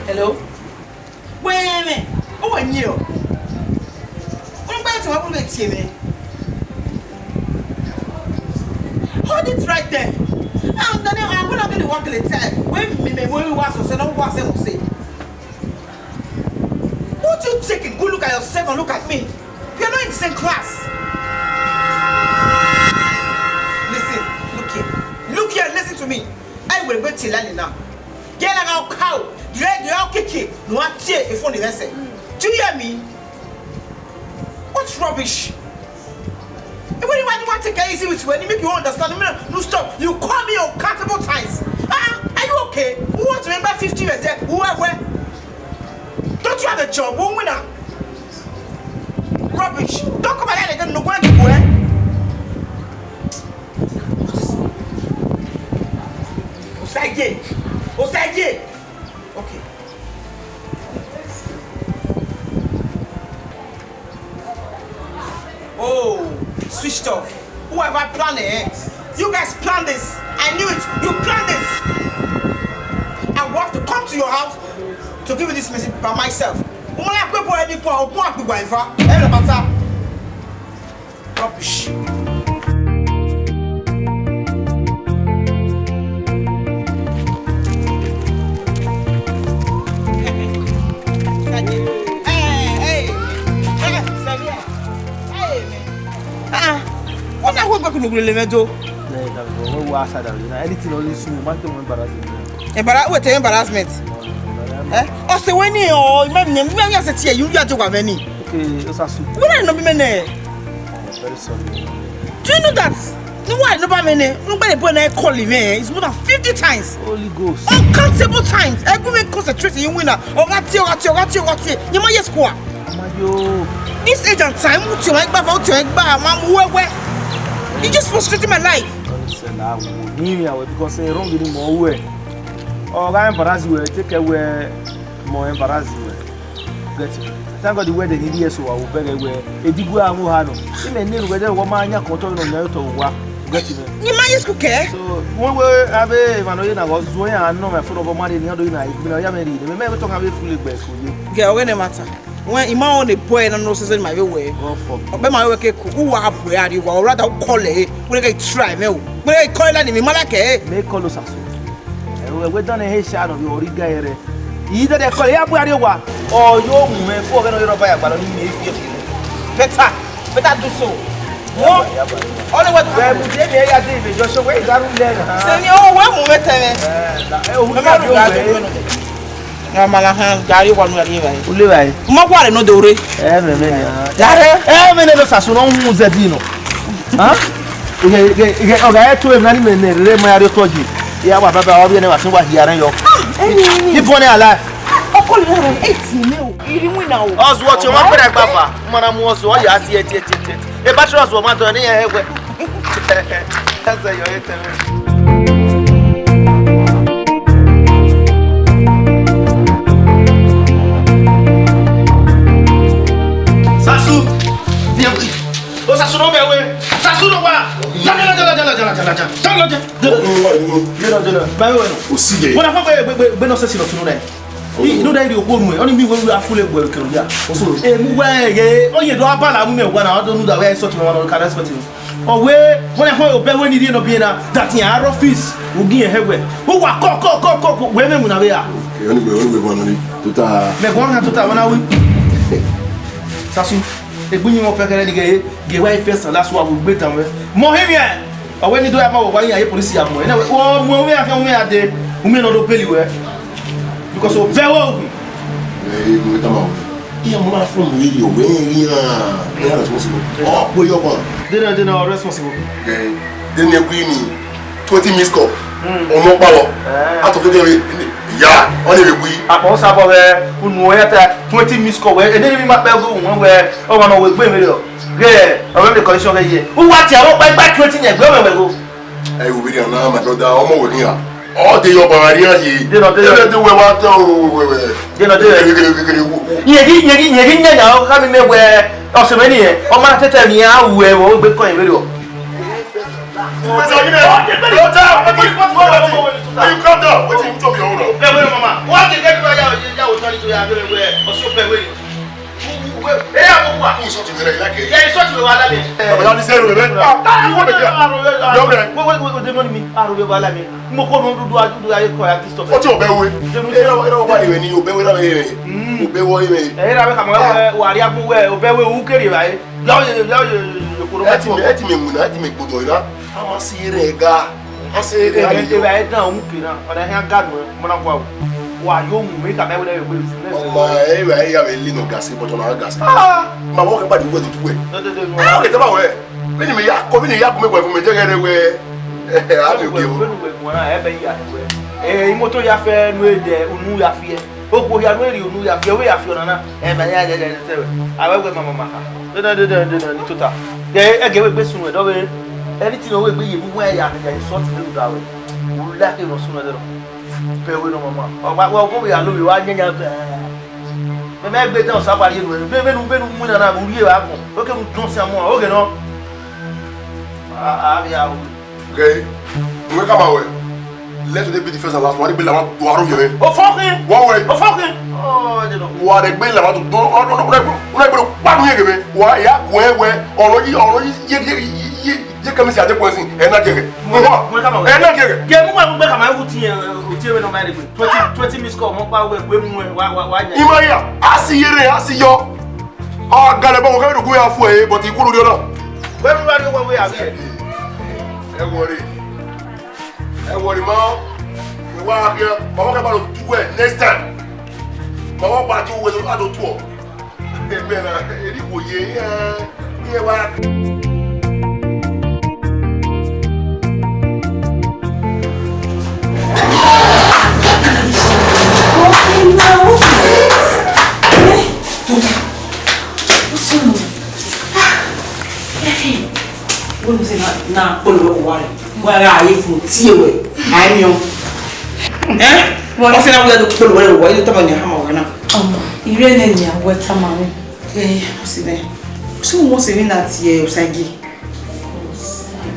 Hello? Wẹ mwẹ, ọ wẹ yin ọ. Ọ gba ẹtin wa vbe tie mwẹ. Hold it right there. I'm gonna, I'm gonna be the one to tell. Wẹ mi, mi, wẹ wa sọ sẹ, no wa sẹ, no sẹ. Won't you take a good look at yourself and look at me? We are not in the same class. Listen, look here. Look here, listen to me. I will wait till early now. Get out, cow. Get out, kiki. No, I tear if only listen. Do you hear me? What rubbish? Everybody want to take it easy with you and make you understand. No, no, stop. You call me uncountable times. Ah, are you okay? Who wants to remember fifty years there? Who, where, where? Don't you have a job? Who winner? Rubbish. Don't come around again. No, go and do it. Osagie. Osagie. Okay. Oh, switched off. Whoever planned it, you guys planned this. I knew it. You planned this. I want to come to your house to give you this message by myself. Uma la kue por ali com alguma coisa vai. Era matar. Rubbish. Hey, hey, hey, Samia. Hey, man. Ah, what na wegbe kunu gulele mẹ do? Nẹ, da vbe wẹ wa sa da vbe na. Anything only soon, ma te mo embarrass you. Embarrass, wait, embarrassment. Eh? Ọ sẹ wẹ ni ọ, ma mi, ma mi sẹ tie, you ya joke with me ni. Okay, Osasu. Wẹ na nọ bi mẹ nẹ. Oh, very sorry. Do you know that? No, why no ba mẹ nẹ? No ba the boy na call him, eh? It's more than fifty times. Holy Ghost. Uncountable times. Ẹ gu mẹ concentrate in winner. Ọ gha tie, ọ gha tie, ọ gha tie, ọ gha tie. Ye ma ye square. Amayo. This age and time, u tie ọmwa igba fa, u tie ọmwa igba, ma mu wẹwẹ. You just frustrating my life. Don't say that. Ni mi awe because say wrong ni mo we. Ọ gha embarrass you, take away mo embarrass you. Get it? Thank God the way they need yes, so I will beg away. Edigu amu ha no. Imẹ ne rugbe de wo ma nya kọtọ no nya to wa. Get it? Ni ma ye school ke? So, wẹ wẹ avbe emwa nọ ye na gho zuẹ ya nọ mẹ fọrọ ọmwa rre ni ọdọ na, igbira ya mẹ rre. Mẹ, mẹ to kan vbe fule gbe ko ye. Ge, ọghe ne matter. Wẹ ima ọ ne boy na no sese ma vbe wẹ. God forbid. Ọbe ma vbe wẹ ke ku, u wa bu ẹ a rrie owa, or rather, u call ẹ, wẹ ke try mẹ o. Wẹ ke call ẹ ni, mi ma like ẹ. Mẹ call Osasu. Ẹ, wẹ, wẹ dan ne he sha nọ vbe ọre ga ẹre. I dede call ẹ, ya bu ẹ a rrie owa. Ọ yo mu mẹ, fo ọghe nọ ye rọba ya gbalọ ni mẹ fi fi. Better, better do so. Wọ́n, ọlọ́wọ́ tó bẹ̀rẹ̀ mu jẹ́ mi ẹ ya dé ìbè jọ ṣe wẹ́ ìdárú lẹ́nu. Sẹ́ni ó wẹ́ mú mẹ́tẹ̀rẹ̀. Ẹ, òun Mama náà ló ló ga wẹ̀. Dé. Nga mala han gari wa nu ari bai. Ule bai. Ma kwa re no dore. Eh, me, me, me. Dare. Eh, me, ne lo sasu no hu zedi no. Ha? Ige, ige, ige, oga e tu e nani me ne re ma ya ri otoji. Ya wa baba, wa bi ne wa sin wa hiare yo. Ah, eh, ni, ni. Ibo ne ala. Ọkọ le rẹ, e ti ne o. Iri winna o. Ọzuọ ti ọmọ gbẹdẹ gba fa. Mana mu ọzuọ ya tie, tie, tie, tie. E ba tro ọzuọ ma tọ ne ya he wẹ. That's your interview. Sasu. Osasu no bẹ we. Sasu no wa. Jala, jala, jala, jala, jala, jala. Jala, jala. Jala, jala. Ba we no. O si ye. Wọ́n na fọ gbe, gbe, gbe, gbe nọ sẹ si lọ sunu nẹ. I no da iri okhuo nuẹn, ọni miẹn wẹ u gha fule gbe kẹrẹ ya. Emu wẹ ghe, ọ ye do abala mu mẹ wa na, ọ do nu da wẹ sort of one ka respect him. Ọ wẹ, wẹ na họn obẹ wẹ ni rhie nọ biẹ na, that in our office, u gi ẹn hẹ wẹ. U wa kọ, kọ, kọ, kọ, wẹ mẹ mu na vbe ya. Okay, anyway, anyway, one only. Tota. Mẹ gua ha tota, wa na wi. Sasu, egbe yin mọ pẹkẹrẹ ni ghe, ghe wa first and last wa, we gbe dan wẹ. Mọ him here. Ọ wẹ ne I do ya ma wẹ wa yan ye polisi ya mu ẹn. Nẹ wẹ, wẹ mu ẹn, u miẹn akhian, u miẹn ade, u miẹn ne ọ do beli wẹ. Because obẹ wẹ ogun. Ẹ, mo tama wẹ. Iye mo ma fún mi yìí, wẹ ẹ rí hàn. Ẹ yà responsible. Ọ pé yọ kàn. Dena, dena, responsible. Ẹ, dena ẹ kú ni twenty miss call. Hmm. Ọmọ pa wọ. Ẹ. A tọ kékeré. Ìyá, ọ lè wẹ kú yìí. Àpò ń sábọ̀ wẹ, unu ọ̀yá ta twenty miss call wẹ, ẹ ní mi máa pẹ́ gbóhùn wọn wẹ, ọmọ náà wẹ gbé mi lọ. Ghe, ọmọ mi condition ghe ye. Uwa ti aro pa igba twenty yẹn gbe ọmọ ẹwẹ go. Ẹ wo video na, my brother, ọmọ wẹ kiyan. Ọ de yọ baba ri aye. De nọ de. Ebe de wẹ wa tọ o wẹ wẹ. De nọ de. Kekere kekere wo. Yegi, yegi, yegi nẹ na, ọ ka mi mẹ wẹ, ọsẹ mẹ ni yẹn. Ọmọ tẹtẹ mi a wẹ, wo gbe kọ yẹn vẹ. Wait a minute. What the hell? What the hell? What the hell? Are you calm down? What are you talking about? Bẹ́ẹ̀ wẹ́rẹ́ mama. Wọ́n á kẹ́kẹ́ bí wọ́n yà wò tán nítorí abẹ́rẹ́ wẹ́ ọ̀ṣun bẹ́ẹ̀ wẹ́rẹ́. Ẹ yà wọ́n wà. Who is such a very like a... Yeah, it's such a very like a... Bàbá ní sẹ́rù rẹ̀ bẹ́ẹ̀. Ah, you want to get... No, man. Wait, wait, wait, wait, dem no need me. Àròyé wàhálà mi. Mo kọ́ mi dúdú adúdú ayé kọ́ ya disturb. Ó ti ọ̀bẹ wo? Ẹ yà wọ́n wà ìwé ni ọ̀bẹ wo náà yẹ. Ọ̀bẹ wo ìwé. Ẹ yẹ́ra bẹ́ẹ̀ kà mọ́ wà á rí abúwẹ̀ ọ̀bẹ wo òun kéré báyìí. Yawo ye, yawo ye, ye, ye, koro ẹ ti mẹ, ẹ ti mẹ mu na, ẹ ti mẹ gbọdọ ira. A ma si ere ga. A si ere ga. Ebe ebe ẹ dan òun kere na, ọ̀dà ẹ̀hìn aga nù ẹ, mọ́nà kọ́ àwọ̀. Wà yóò mú mi kà mẹ́wẹ́ lẹ́yìn pé ìfúnlẹ̀ sí. Ọmọ ẹ ẹ ẹ yà wẹ lé nọ gasi, bọ́tọ̀ náà gasi. Ah! Màá wọ́n kẹ́ bá dùn wẹ̀ tó tú wẹ̀. Dọ́dọ́dọ́. Ẹ wọ́n kẹ́ tẹ́ bá wẹ̀. Mí ni mi yà kọ́, mí ni yà kọ́ mi wẹ̀ fún mi, jẹ́ kẹ́ ẹ wẹ̀. Ẹ ẹ á mi òkè o. Wẹ̀ wẹ̀ wẹ̀ wẹ̀ wẹ̀ ẹ bẹ yà wẹ̀. Ẹ imoto ya fẹ́ nu ẹ dẹ, unu ya fi ẹ. Okhuo hia ne u rhie unu ya fi, wẹ ya fi ọna na, ẹ ma ya ya ya ya sẹ wẹ. A wẹ wẹ ma ma ma kha. Dede dede dede ni tota. Ghe ẹgẹ wẹ gbe sunu ẹdọ vbe, anything wẹ gbe ye mu wẹ ya ya insult ne u da wẹ. U like e no sunu ẹdọ. Bẹ wẹ nọ ma ma. Ọ wa wa ko ya lo vbe wa nya nya. Mẹ mẹ gbe dan sa wa rhie nu. Vbe vbe nu vbe nu mu na na u rhie wa gbọn. Oke mu dun si amọ. Oke nọ. A a vbe a. Okay. Mwe kama wẹ. Let today be the first and last one. Wa ni gbe la wa do aro yẹn. O fọkin. Wa wẹ. O fọkin. Wa rẹ gbe la wa do, do, do, do, do, do, do, do, kpa mu ye gebe. Wa ya gu ẹ wẹ, ọrọ yi, ọrọ yi, ye, ye, ye, ye, ye kẹmẹ si ade pọsi, ẹ na jẹgẹ. Wẹ, wẹ kama wẹ. Ẹ na jẹgẹ. Ye mu wa gbe kama, ẹ wu ti, ẹ, ẹ, oti ẹ wẹ nọ ma rẹ gbe. Twenty, twenty miss call, mọ pa wẹ, wẹ mu ẹ, wa, wa, wa nya. Ima ya, a si ye rẹ, a si yọ. Ọ ga lẹ bọ, wẹ kẹ do gu ya fu ẹ, but ikuru dio na. Wẹ mu wa do wa wẹ a bi ẹ. Ẹ wọrẹ. Ẹ wọrẹ ma, wẹ wa khian, ma wa kẹ ba do tu wẹ next time. Ma wa gba ju wẹ a do tuọ. Amen. Eri wo ye, eh, ye wa. Wẹ mi se na, na kpolo wẹ owa rẹ. Wẹ a gha ye fun tie wẹ. A miẹn. Eh? Ọ sẹ na wẹ do kpolo wẹ owa, i do tama ne a hama wẹ na. Ọmọ, ire nẹ nia wẹ tama mwẹ. Eh, ọ sẹ nẹ. So wọ sẹ vbe na tie Osagie?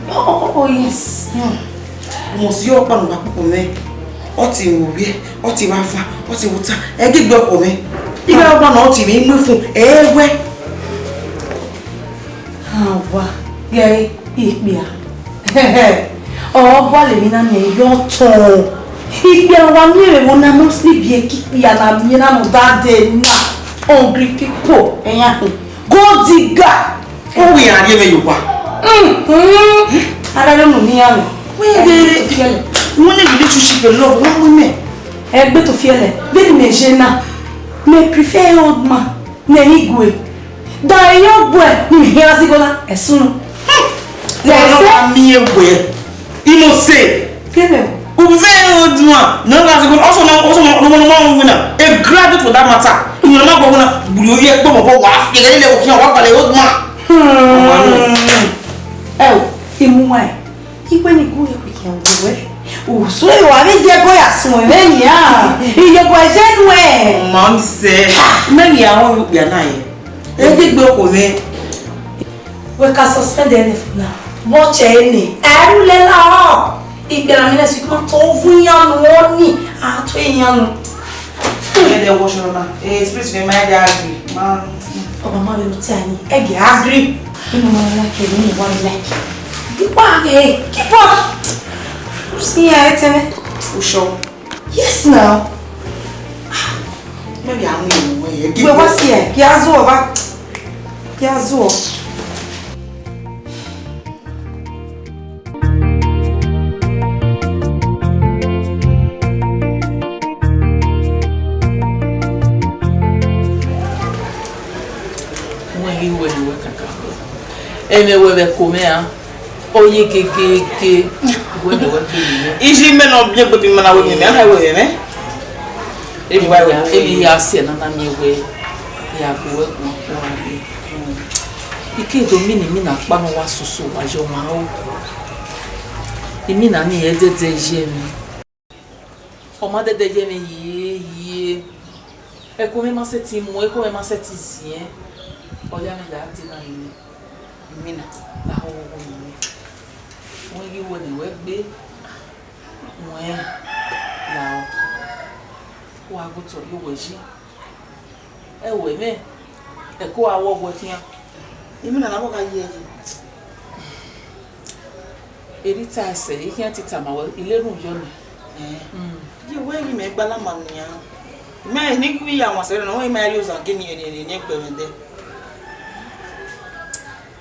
Oh, oh, oh, yes. Hmm. Must yọ ọkpa ne uwa kpokpo mwẹ. Ọ te mwẹ ovbiẹ, ọ te vbe avan, ọ te vbe ota, ẹ ghi gbe ọkọ mwẹ. Ighẹ ọkpa ne ọ te mwẹ, I mu fun, ẹ wẹ. Awa, ghe ikpia. Ọ gualọ emwi na miẹn yọ tọn. Ikpia wa miẹn vbe ẹvbo na mostly biẹ ke ikpia na miẹn na nọ da dẹ na. Hungry people, ẹyan hin. Gold digger. Ọ wẹ iran rhie mwẹ ye owa. Mm, mm. Ara rẹ unu ne iran mwẹ. Wẹ rere. Ẹgbẹ to fiẹlẹ. Wẹ ne relationship love, wẹ wẹ mẹ. Ẹgbẹ to fiẹlẹ. Vbene imẹ ye na, mẹ prefer old man ne ẹ i gue. Da ẹre ọ gue, ne imẹ khian zigbo na, ẹsunu. Wẹ ne ọ ma miẹn wẹ. Imose. Kẹmẹ. U very old man. No, that's a good. Also, no, also, no, no, no, no, no, no. A graduate for that matter. You know, not going to, you hear, go, go, go, wa, you get a little, you know, what, but old man. Hmm. Ẹ o, imu wa ẹ. Igbe ni gu ye ku kian wo wẹ. U su e wa vbe je go ya sun ẹmwẹ nia. Iye go je nu ẹ. Ma mi sẹ. Me ni a ho yu kpia na ye. E je gbe oko mwẹ. We ka suspend ẹre for now. Watch ẹre nẹ. Ẹru lẹ la ọ. Ikpia na mi nẹ sikun to vu iyan nu ọ ni. A to iyan nu. Ẹdẹ wọshọ na. Eh, spirit me ma ya agree. Ma. Ọba ma vbe te ani. Ẹ gẹ agree. Inu ma like, inu ma like. Keep on, eh, keep on. See ya, etene. For sure. Yes now. Maybe I'm in the way. Wẹ wa si ẹ, kí a zọ ọba. Kí a zọ. Wẹ ghi wẹ ne wẹ kaka. Ẹmwẹ wẹ vbe ẹko mwẹ a, ọ ye gegege, wẹ ne wẹ gbe mwẹ. Iji mẹ nọ biẹ gbe bi mana wẹ mwẹ, a na wẹ mwẹ. Emwi ya, emwi ya sẹ na na miẹn wẹ, ya gu wẹ gu ọkpọ ra ye. Ike do mi ni mi na kpa nọ wa soso wa yọ ma o. Imi na ni ẹdẹdẹ ye mi. Ọ ma dẹdẹ ye mi ye ye. Ẹko mwẹ ma sẹtin mu, ẹko mwẹ ma sẹtin ziẹn. Ọ ya mwẹ ya dee na rinmwian. Imi na, lahọ vbe owa unu. Wẹ ghi wẹ ne wẹ gbe, wẹ lahọ. Wa gbe otọ ye owẹ yi. Ẹ wẹ mwẹ, ẹko a wọ wẹ khian. Imi na na vbọ gha ye ẹre. Erita ẹsẹ, I khian te tama wẹ, I lerhunmwu yọ nẹ. Ẹn. Mm. Ye wẹ ghi mẹ gbalama nian. Mẹ ni ghi ya wan sẹrẹ nọ, wẹ ma rhie ozan gini eni eni eni ẹgbẹmwẹdẹ.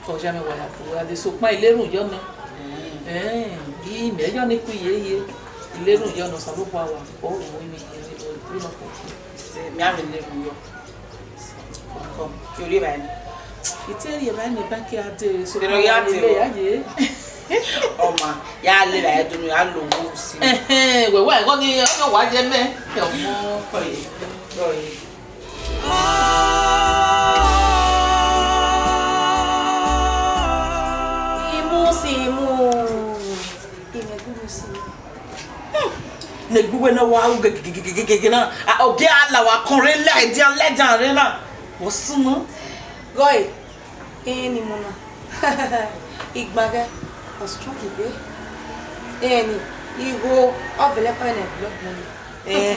Ọ ya mẹ wa ya bu, a de sokpan I lerhunmwu yọ nẹ. Ẹn. Ẹn, I mẹ yọ ni ku ye ye. I lerhunmwu yọ nẹ, Osanobua wa, ọ ru mi ye, ọ ru nọ ko. Sẹ, mẹ a vbe lerhunmwu yọ. Come, you leave me. Ite rhie vbe ne bank ya dee, so. Ẹ nọ ya dee, ya ye. Ọ ma, ya lele ẹdunu, ya lo owó si. Ẹhẹn, wẹ wa ẹghọ ni, ọ wa ye mẹ. Ọmọ. Ọye, ọye. Imu si imu. Imẹ gu mu si imu. Ne egbe uwẹ na wa ru gegegegege na, a, ọ gie a la wa kọn rre la ẹdian lẹdian rre na. Wọ sunu. Gọe, ẹn ni mu na. Igbaghẹ, ọ strong igbe. Ẹn ni, igho, ọ vẹlẹ kọe na block money. Eh.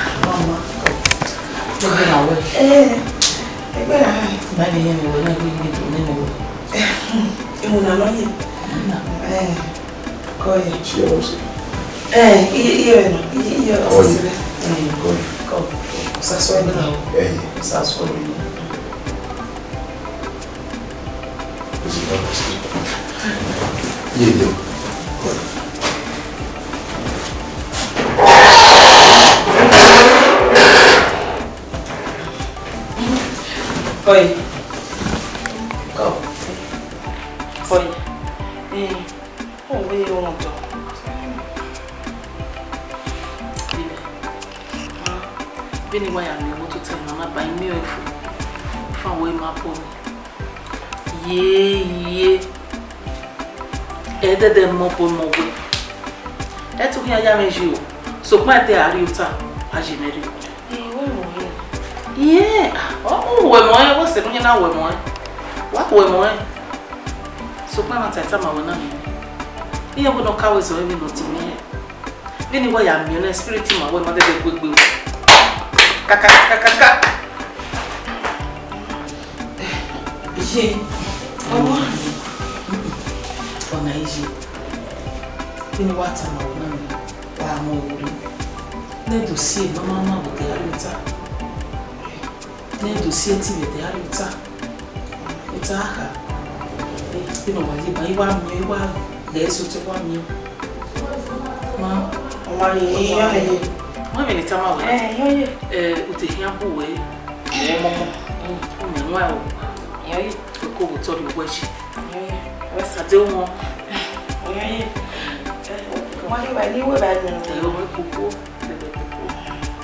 Mama. Ẹgbẹe na wẹ. Eh, ẹgbẹe na. Ba ne iye mwẹ wẹ na, ghi ghi do nene wẹ. Iwinna nọ ye. Iwinna. Eh, kọ ye. Cheers. Eh, iye, iye mwẹ nọ, iye, iye, ọsẹ rẹ. Eh, kọ ye. Kọ. Sasua na. Eh, ye. Sasua. Yeah, yeah. Oi. Go. Oi. Eh, oh, where you want to? Baby. Vbene I wa ya miẹn ọmọ tota na, ma ba miẹn ọẹn fo. Fa wẹ ma bọ mi. Ye, ye. Ẹdẹdẹ mọ bọ mọ wẹ. Ẹ to khian ya mwẹ yi o. Sokpan ẹdẹ a rri ota, a yi mwẹ rri. Ẹ, wẹ mọ ẹn. Ye, ọ, ọ wẹ mọ ẹn, wẹ sẹ ne u na wẹ mọ ẹn. Wa wẹ mọ ẹn. Sokpan na ta ẹta ma wẹ na miẹn. Iye wẹ ne ọ ka wẹ zẹ ọre vbene ọ di mwẹ. Vbene I wa ya miẹn ọna, spirit ma wẹ ma dẹdẹ gbe egbe. Kakakakaka. Iye, ọmọ. Ọna iye. Vbene I wa ta ma wẹ na miẹn, wa mọ vbe ọ rre. Ne do si emamama vbe odẹ a rri ota. Ne do si eti vbe odẹ a rri ota. Ota kha. Vbene ọ wa ye ba, I wa miẹn, I wa ghẹ eso te wa miẹn. Ma. Ọ ma ye, iye ọna ye. Ma, vbene I tama wẹ. Eh, iye ọna ye. Eh, u te khian bu wẹ, wẹ ọmọmọ. Mm. U miẹn wan o. Iye ọna ye. Wẹ ko vbe otọ rhie uwẹ yi. Iye ọna ye. Wẹ sa de wọn. Iye ọna ye. Eh, wa ye ba ni wẹ ba ni. Eh, wẹ koko.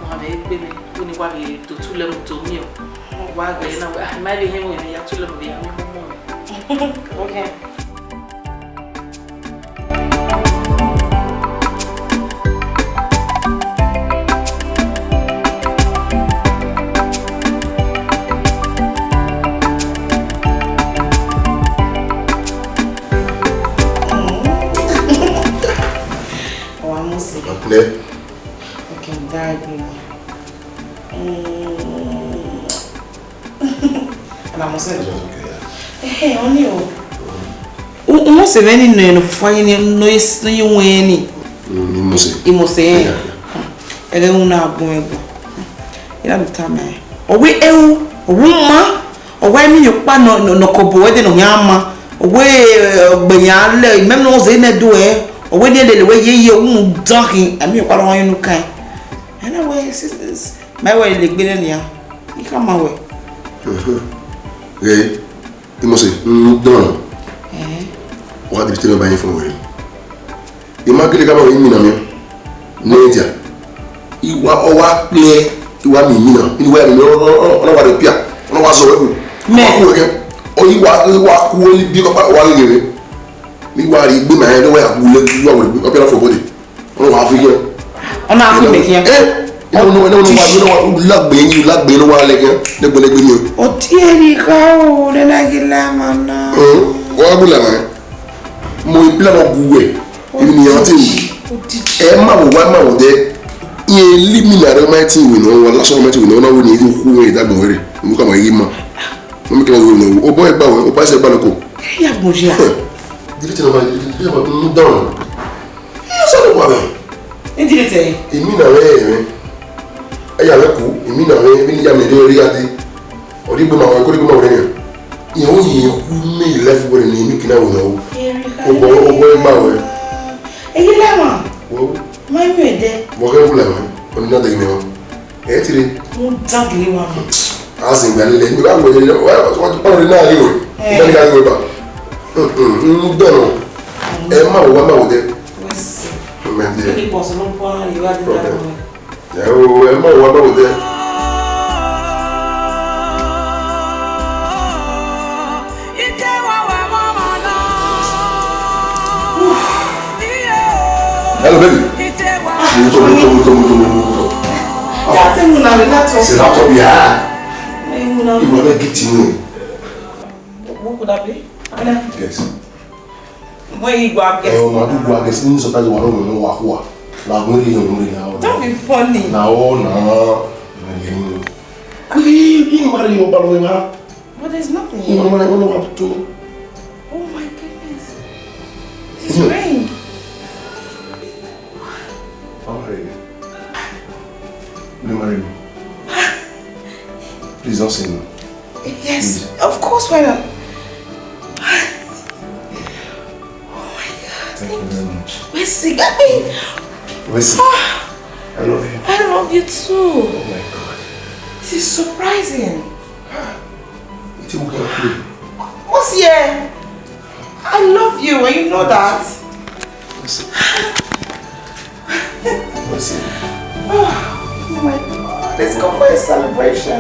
Wa vbe gbe mwẹ, vbene I wa vbe do tulẹ mu do miẹn o. Wa ghẹ na wẹ, ah, I ma vbe hẹn wẹ ne I ya tulẹ mu vbe ya miẹn ọmọ mwẹ. Okay. Wa mu si. Ọkpẹ. Okay, that agree. Mm. Ana mo se. Ehe, oni o. U, u must have any no, no fine, no, no, no, you win. Mm, you must say. You must say. Yeah. Ẹghẹ u na gun ẹgbọn. Ira mi ta mẹ. Owi eu, owu ma, owa emi yo kpa nọ, nọ, nọ kobo ẹdẹ nọ yan ma. Owe, eh, gbe yan lẹ, mẹ no ze ne do ẹ. Owe ni lele we ye ye, u mu dan hin, emi yo kpa rọ yin nu kan. Anyway, sis, sis, mẹ wẹ le gbe nẹ nia. I khama wẹ. Mhm. Ghe, Imose, n dọn. Eh. Wa di bitene ba yin fun wẹ. I ma gele ka ma yin mina mi. Ne dia. I wa, ọ wa kpe, I wa mi mina. I wa mi, ọ, ọ, ọ, ọ na wa de pia. Ọ na wa zọ wẹ ku. Mẹ. Ọ wa ku wẹ kẹ. Ọ, I wa, I wa ku oli bi kọ pa, ọ wa ghe ghe. I wa ri gbe ma, ẹ, ne wa ya ku le, I wa wẹ, ọ pia na fo body. Ọ wa fi khian. Ọ na fi mẹ khian. Eh, no, no, no, no, no, no, no, lagbe ni, lagbe ni wa lẹ khian. Lẹgbẹ, lẹgbẹ ni o. Ọ tie ni kha o, ne na ghi la ma na. Hmm, wa gu la ma. Mo i plan ọ gu wẹ. Ibi ni ya te. Ẹ ma wo, wa ma wo dẹ. Iye li mi na rẹ ma ti wẹ nọ, wa la sọ ma ti wẹ nọ, na wo ni ku wẹ dagbo wẹ rẹ. Mo ka ma yi ma. Mo mi kẹ ma wo nọ. O bọ ẹ gba wẹ, o ba sẹ gba loko. Ya gbọn ya. Dili te na ma, dili te na ma, n dọn. Ẹ sọ lọ wa mẹ. Ẹ dile tẹ. Èmi na rẹ rẹ. Ẹ ya rẹ ku, èmi na rẹ, èmi ni ya mẹ rẹ ri ade. Ọ di gbe ma wẹ, ko di gbe ma wẹ rẹ. Ìyẹn ó yẹ kú mẹ life wẹ ni èmi kì í na wẹ o. Obọ, obọ ẹ gbà wẹ. Èyí lẹ́wọ̀n. Wo. Má yún ẹ̀ dẹ́. Wọ́n kẹ́ wúlẹ̀ wẹ̀, ọ ní náà dẹ́gbẹ̀ẹ́ wọn. Ẹ ti rí. Mo dá gèlè wa mọ̀. A sì ń gbà lílẹ̀, nígbà wo ni wọ́n ti pọ́n lórí náà rí o. Ẹ. Ìgbà ní ká rí o bá. Ń dọ̀nà. Ẹ má wò wá má wò dẹ. Wẹ́sì. Mẹ di. Kí ni pọ̀sùn ló ń pọ́n ìwádìí dáadáa wọn? Ẹ o, ẹ má wò wá má wò dẹ. Hello, baby. Muto, muto, muto, muto, muto, muto. That's a Muna laptop. It's a laptop, yeah. Hey, Muna. You wanna get to me? What could that be? Yes. When you go up, ẹ, ọ ma dùn gua gẹ̀ẹ́sì ní sọ̀tàjì wà lọ́wọ́ ní wà hùwà. Làwọn èèyàn ló ń rìn àwọn. Don't be funny. Làwọn náà. Kí ni ìwà rẹ̀ yóò bá lọ́wọ́ wa? But there's nothing here. Ìwà rẹ̀ wọ́n wà tó. Oh my goodness. This is rain. How are you? Will you marry me? Please don't say no. Yes, of course, why not? Thank you very much. Wesley, I mean, Wesley, ah, I love you. I love you too. Oh my God. This is surprising. It will help you. What's here? I love you, and you know that. Wesley. Wesley. Oh, oh my God. Let's go for a celebration.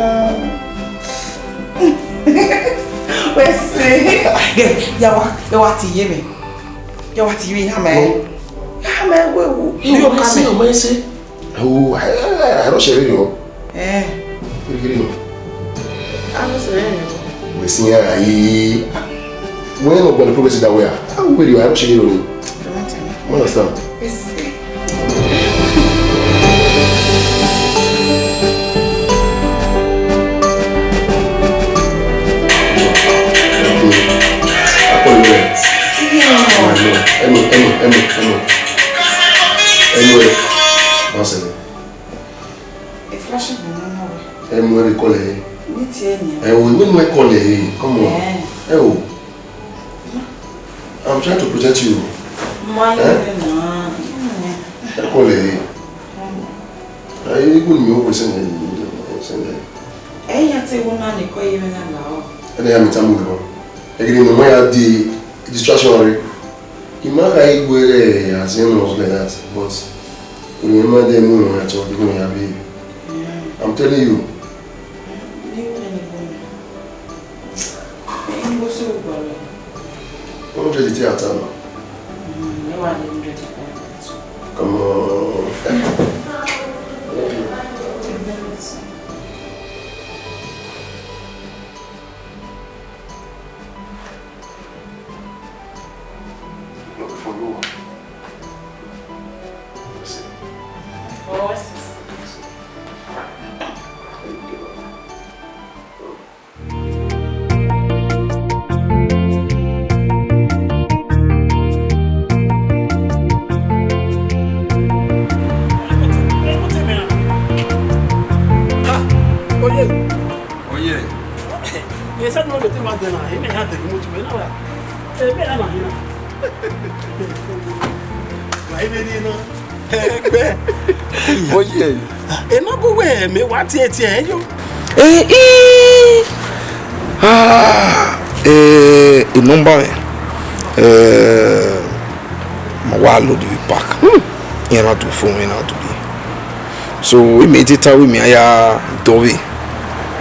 Wesley. Yeah, yeah, wa, yeah, wa ti ye me. Ye wa ti ye me, ya me. Ya me, we, we. You come say, we say. Oh, I, I, I don't share it, you know. Eh. Kiri kiri nọ. A no sẹ vbene o. Wẹ siẹn a ra ye. Wẹ ne ọ gbẹnnẹ progress da wẹ a. A wẹ rio, a ro sẹ vbene o. You understand? Yes. Ẹ mu ẹre kọlẹ ẹre. Ẹ tie nia. Ẹ o, ẹ mu ẹre kọlẹ ẹre. Come on. Eh. Ẹ o. I'm trying to protect you. Ma ye. Eh? Ẹ kọlẹ ẹre. Ẹ, igun ni mi o sẹ nẹ, sẹ nẹ. Ẹ ya te wo na ni kọ ye me na la o. Ẹ na ya mi ta mu lọ. Ẹ gidi mo ma ya di distraction rẹ. I ma gha ghi wẹ as in laws like that, but I ma de mu wọn at all, giving me a baby. I'm telling you. Hundred ti ata ma. Come on. Oye. Oye. Esa no le tema de na, ime ya de mucho, na. Eh, mira, imagina. Wa ime ni na. Ẹgbẹ. Oye. Ena bu wẹ mẹ wa tie tie yo. Eh, eh. Ah, eh, i number me. Eh, ma wa load vbe park. Hmm. Iran na do phone, iran na do. So, immediately we me aya dove.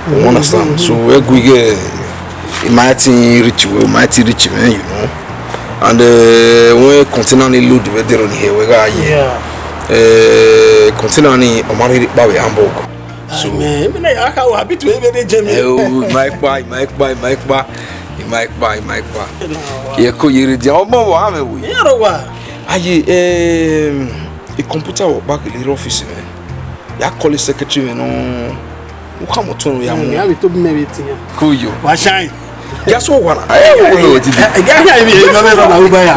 You understand? So, we go get, it might reach, we might reach, man, you know. And uh, when container ni load we there on here, we got here. Yeah. Uh, container ni omari pa we Hamburg. So, man, I mean, I can't be to even the gym. Eh, oh, my pa, my pa, my pa, my pa, my pa. Yeah, ko yere dia. Ọmọ wa me we. Yeah, wa. Aye, um, a computer wa back in the office, man. Ya call the secretary, man. No, u kha mọ tọn ya mu. Ya bi to bi mẹ vbe tian. Cool yo. Wa shine. Ya so wa na. Aye, wo lo ti. Ya ya bi e no me na u ba ya.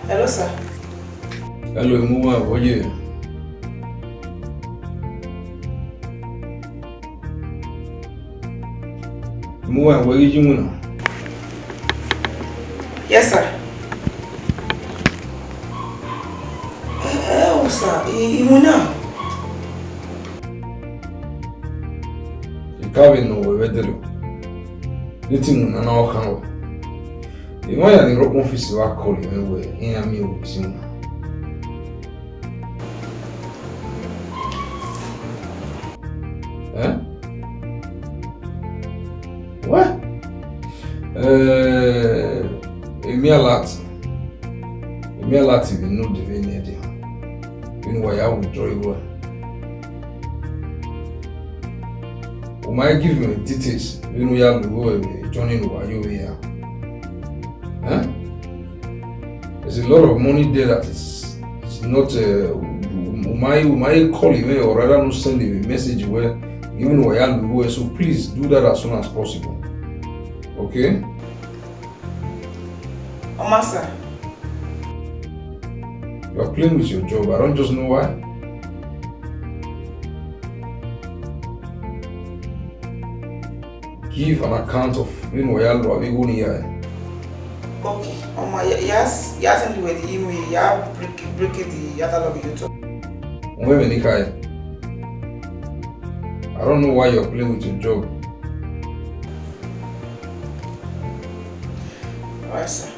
Hello, sir. Hello, Imuwa, how are you? Imuwa, wẹ ghi ye iwinna? Yes, sir. Eh, eh, oh, sir, I, iwinna. I ka vbe nọ wẹ vbe ẹdẹrriọ. Ne I te iwinna na ọ khan wẹ. Emwa ya ni rre ọkpọn ọfisi wa call mwẹ wẹ iran miẹn ohu sin na. Eh? Wẹ? Eh, emwi alert. Emwi alert vbe node vbe ne ẹdẹ. Vbe ne Wa ya withdraw igho. U ma give me details vbene u ya lu igho vbe journey ne uwa yo vbe ya. Eh? There's a lot of money there that is, is not, uh, u ma, u ma call him, or rather no send him a message where even uwa ya lu igho, so please do that as soon as possible. Okay? Ọ ma sa. You are playing with your job. I don't just know why. Give an account of vbene uwa ya lu avbe igho ni ya. Okay, ọ ma, ya, ya, ya send you the email, ya break, break the catalog you talk. Wẹ vbe ni khae. I don't know why you are playing with your job. All right, sir.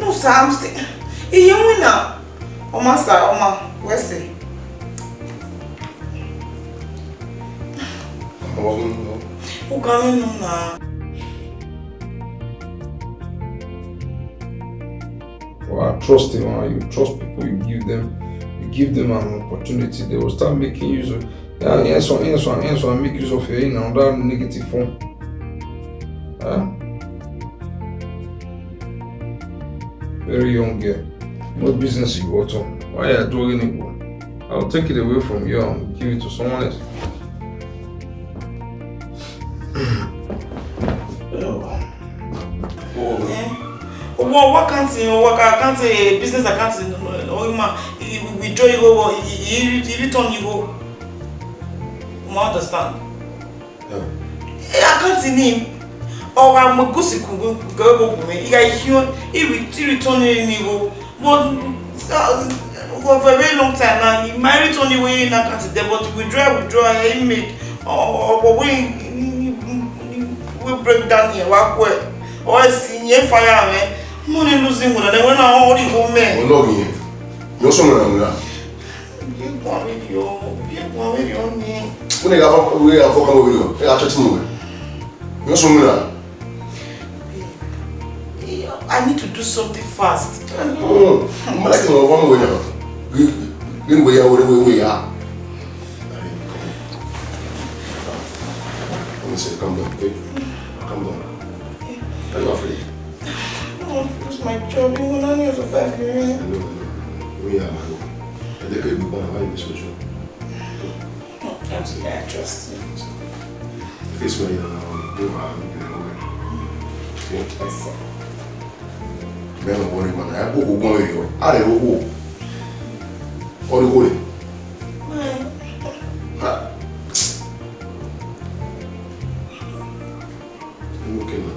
No, sir, I'm still. Iye winna. Ọ ma, sir, ọ ma. Wẹ sẹ? Ọ ma, ọ ma. U gha mwẹ unu na. Well, I trust him, and you trust people, you give them, you give them an opportunity, they will start making use of, yeah, yes, one, yes, one, yes, one, make use of you in another negative form. Huh? Very young girl. What business you want on? Why are you doing it? I'll take it away from you and give it to someone else. Oh. Eh? Owa, owa account, owa ka account, eh, business account, eh, oh, ma, i, i withdraw igho, i, i, i return igho. Ma understand. Yeah. Eh, account ni, ọ gha mu egusi ku, ku, ku, ku, ku, I gha khian, i re, i return ni igho. But, uh, for, for a very long time now, I ma return igho na account there, but withdraw, withdraw, I make, ọ, ọ, ọ, we, we break down here, wa kue. Ọ si yen fire mẹ. Money losing one, and when I hold it home, man. Ọlọghi yẹn, yọ sọmọ na wura. Bi eguan vberriọ, bi eguan vberriọ ni. Wẹ ne gha fọ, wẹ gha fọ kamo vberriọ, ẹ gha chọti mu wẹ. Yọ sọmọ na. I need to do something fast. Oh, ma like no one way now. We, we, we are, we, we are. Let me say, calm down, okay? Calm down. Are you afraid? I don't want to lose my job. You will not need to fight for me. I know, I know. We are, man. I think we go on. Why you so sure? I trust you. Face where you are, you are, you are. Yes, sir. Mẹ mẹ wọrẹ ma na ya gbogbo gbọn rẹ yọ, a rẹ rẹ okhuo. Ọ rẹ okhuo rẹ. Ha. Inu ke na.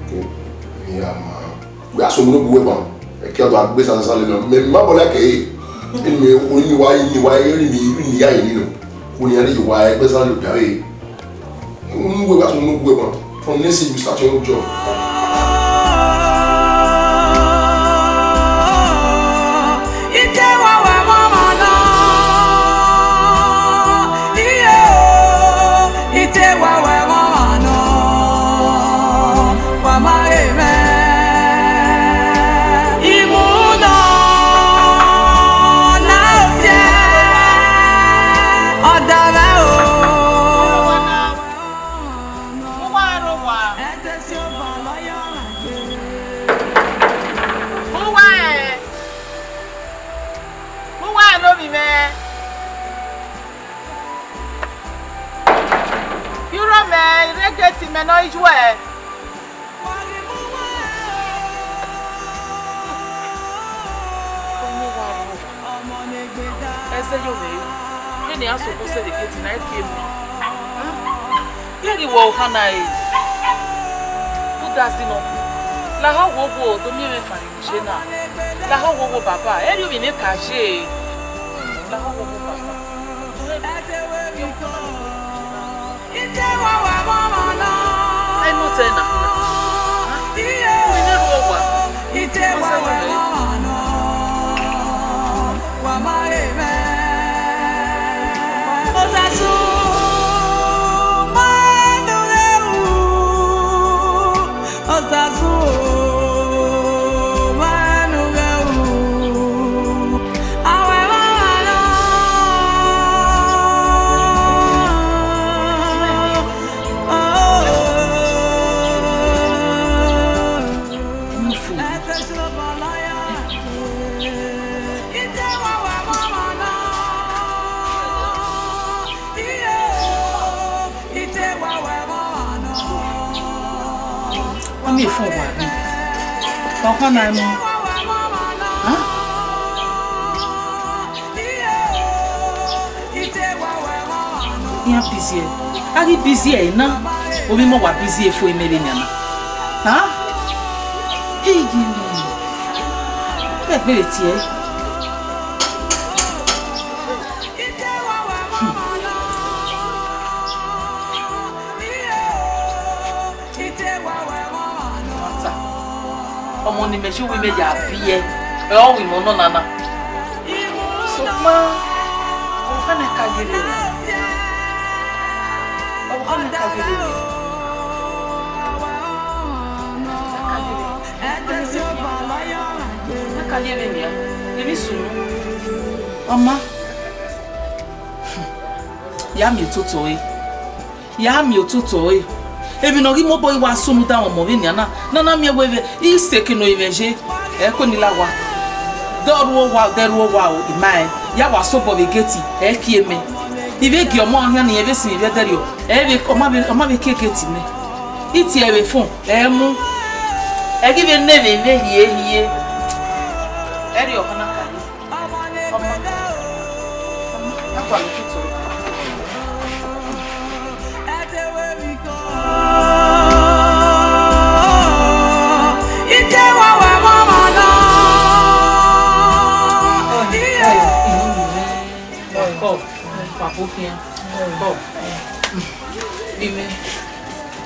Ko, ya ma. Wẹ a sọ mu no bu wẹ ban. Ẹkẹ ọdọ agbe sasasa le nọ. Mẹ ma bọ like e. Inu mi, inu mi wa, inu mi wa, inu mi, inu mi ya inu nọ. Ko ni a ni wa ẹgbẹ sa le bia re. Unu wẹ wa sunu wẹ ma. From next year you start your own job. Ite wa wẹ mama nọ. Iye o, ite wa wẹ mama nọ. Wa ma re mwẹ. Imu nọ na osiẹ, ọ da mwẹ o. Uwa rre owa. Uwa ẹn. Uwa ẹn ne ovbi mwẹ. Iro mẹ, I rre gate mẹ ne ọ i yuẹ. Ẹzẹ yọ mwẹ, vbene iran sokpo sẹ vbe gate na, I kie mu. Vbene wẹ ohan na re, udazi nọ, lahọ wowo, do miẹn mwẹ fan. Jena, lahọ wowo baba, erriọ ovbi mwẹ ka ye. Lahọ wowo baba. Ẹ nọ tẹ na. Ovbi mwẹ ru owa. Ọ miẹn fo wa ni. Ọ khan na mu. Hàn? Iran busy ẹre. A ghi busy ẹre na, ovbi mẹ wa busy ẹre fo imẹ vbe nian na. Hàn? Iye mẹ. Vbe gbe vbe tie ẹre. Hmm. Ọmọ ne imẹ si uwu imẹ ya biẹ, ẹ ọ ru imẹ ọnọna na. Sokpan, ọvbokhan na ka ye vbe nẹ. Ọvbokhan na ka ye vbe nẹ. Na ka ye vbe nian. Emwi sunu. Ọ ma. Ya miẹn ototọ ẹre. Ya miẹn ototọ ẹre. Emwi ne ọ ghi mobọ i wa sunu da ọmọ vbe nian na, ne a na miẹn wẹẹ vbe iseke ne orinmwẹ ye, ẹ i kue ni la owa. De ọ rre owa, de rre owa o, I ma rẹn. Ya wa sobọ vbe gate, ẹ i kie mẹ. I vbe gie ọmọ khian ne irẹn vbe sin vbe ẹdẹrriọ, ẹ i vbe, ọ ma vbe, ọ ma vbe kie gate mẹ. I tie ẹre vbe phone, ẹ i mu. Ẹ ghi vbe ne emwi mwẹ hiehie. Ẹrriọ ọkhan na ka ye. Ọma, ọma, a gualọ tutu. Come, come, come, come. Amen.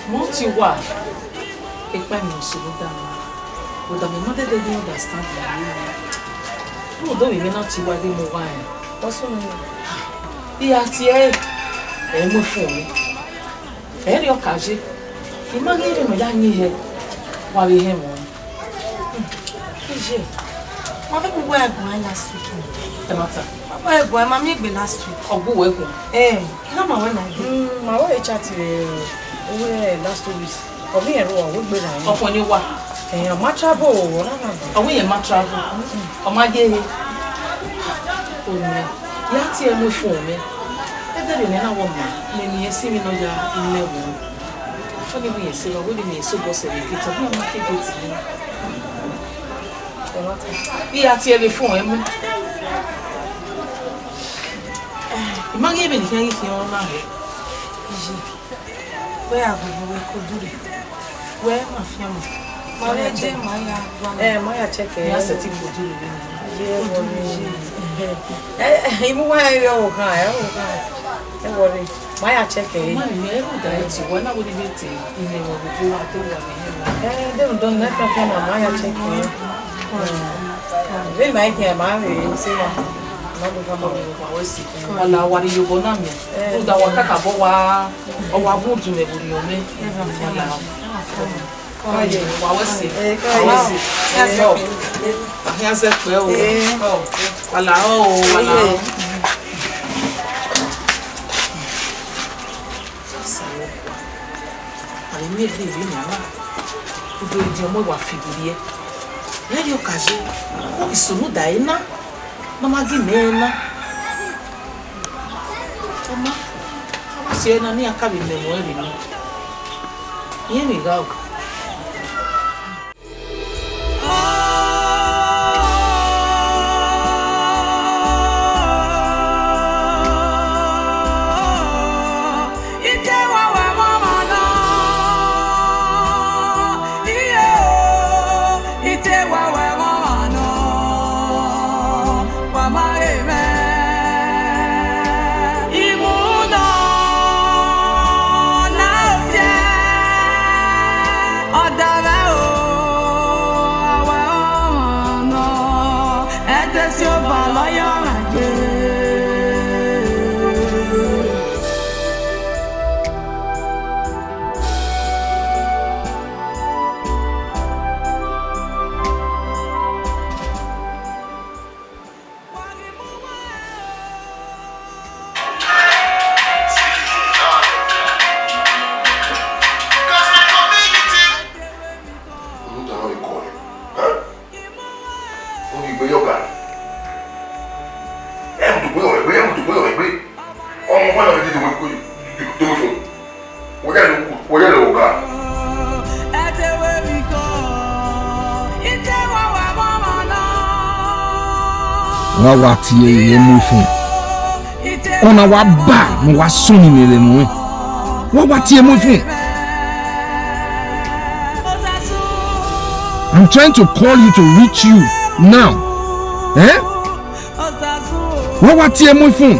Mo ti wa, ekpa mi o soro da mi. But I no dey dey understand the way. Rhunmwuda ovbi mwẹ na ti wa ghe mu owa rẹn. Ọ sunu. I gha tie ẹre, ẹ i mu efun mwẹ. Ẹrriọ ka ye. I ma ghi rre ne ọ ya yin hẹ, wa vbe hẹ ẹmwẹ ọnrẹn. Iye, ma vbe kpe uwa ẹguae last week. Ẹmwata. Ma vbe ẹguae, ma miẹn egbe last week. Ọ gbe uwa ẹguae? Ẹ, na ma wẹ na gbe. Mm, ma wẹ chat vbe uwu last two weeks. Ọ vbe irẹn rre uwa, wẹ gbe ra. Ọkhuẹn ni owa? Ẹ, ọ ma travel o, ọ na na. Ọ wẹ irẹn ma travel? Mm-mm. Ọ ma ye ehe? Oya, ya tie mu efun mwẹ. Ẹdẹrriọ ne na wọ ma, ne ne irẹn si emwi ne ọ ya ine ẹvbo. Ọni vbe irẹn se, wa wẹ ne irẹn sobọ sẹ vbe gate, ọ ma ma ke gate ni. I gha tie vbe phone ẹmwẹ. I ma ghi vbe ne I khian ghi khian ọna hẹ. Iye, wẹ a gu wẹ ko dure. Wẹ ma fian ma. Ma vbe je ma ya gua. Eh, ma ya check. Ya sẹtin ko dure vbe. Ye worry. Eh, imu wa yo kan, eh, o kan. Ẹ worry. Ma ya check e. Ma ni ẹ ru da ẹ ti wẹ na wo ni vbe te. Ine wo wo wa te wa ni. Eh, de ndo na ka ka na ma ya check e. Ve ma ke ma ve se wa. Ma do ka ma wa we si. Wala wa ri yo bona mi. U da wa kaka bo wa, ọ wa bu du me bu yo me. Wala. Wa we si. Wa we si. Ahian zẹ kpẹ o. Wala o, wala o. Osanobua, a vbe miẹn egbe vbe nian na, u do rhie ọmọ wa fi vberriẹ. Ẹrriọ ka ye, ọ ghi sunu da ẹre na, ne ọ ma gie mẹ ẹre na. Ọ ma, a ma si ẹre na, ne iran ka vbe mẹ ẹmwẹ ẹre nọ. Irẹn vbe gha o. Wa wa tie ẹre mu ifun. Ọna wa ba ne wa sunu ni rre nuẹn. Wa wa tie mu ifun. I'm trying to call you to reach you now. Eh? Wa wa tie mu ifun.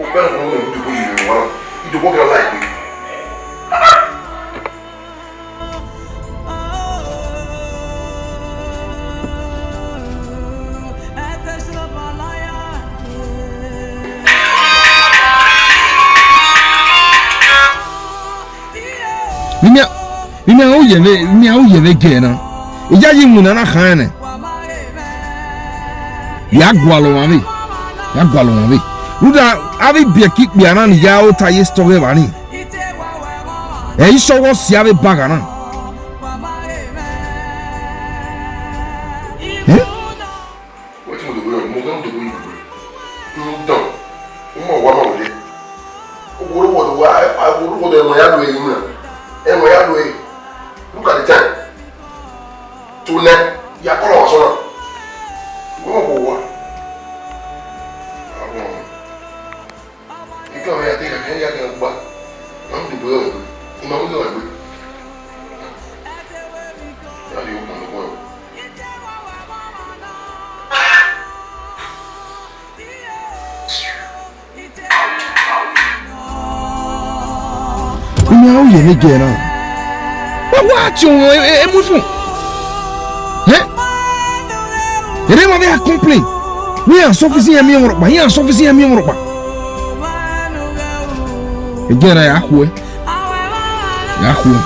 Okpẹ ọmọ mẹ, idobo yìí rẹ wa, idobo kẹrẹ la egbe. Vbene a, vbene a ru ye vbe, vbene a ru ye vbe gẹ na, iyayi iwinna na khan nẹ. Ya gualọ ọmwa vbe, ya gualọ ọmwa vbe. Rhunmwuda avbe ibiẹka ikpia na ni ya ota ye sẹ ọghe evba ni. Ẹ i sẹ ọghe ọse avbe bagha na. Eh? Wẹ te mu dobo rẹ, mu ghan dobo yi. Rhunmwuda, u ma wa ma wẹ. Owo ru wọ do wa, owo ru wọ do ẹmwẹ ya do ẹre na. Ẹmwẹ ya do ẹre. Look at the time. Tonight, ya kọlọ wa sọna. Wẹ wọ wa. Àwọn. Ikọ mẹ ya te ka kẹ ya kẹ gba. Ma mu dobo rẹ wẹ. Ma mu dobo rẹ wẹ. Ya le o ma dobo rẹ. Unu a ru ye vbe gẹ na. Wa wa tie ọmwa e, e, emu ifun. Hẹ? Ere ma vbe a complain. Iran suffer iran miẹn ọmwa rhọkpa, iran suffer iran miẹn ọmwa rhọkpa. Egẹ na ya khuẹ. Ya khuẹ.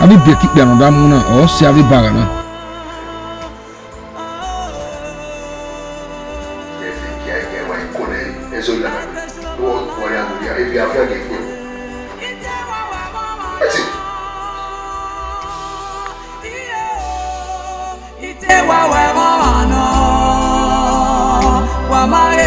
Avbe ibiẹka ikpia ne ọ da mu na, ọ sẹ avbe bagha na. Ite wa wẹ mwa nọ, wa ma re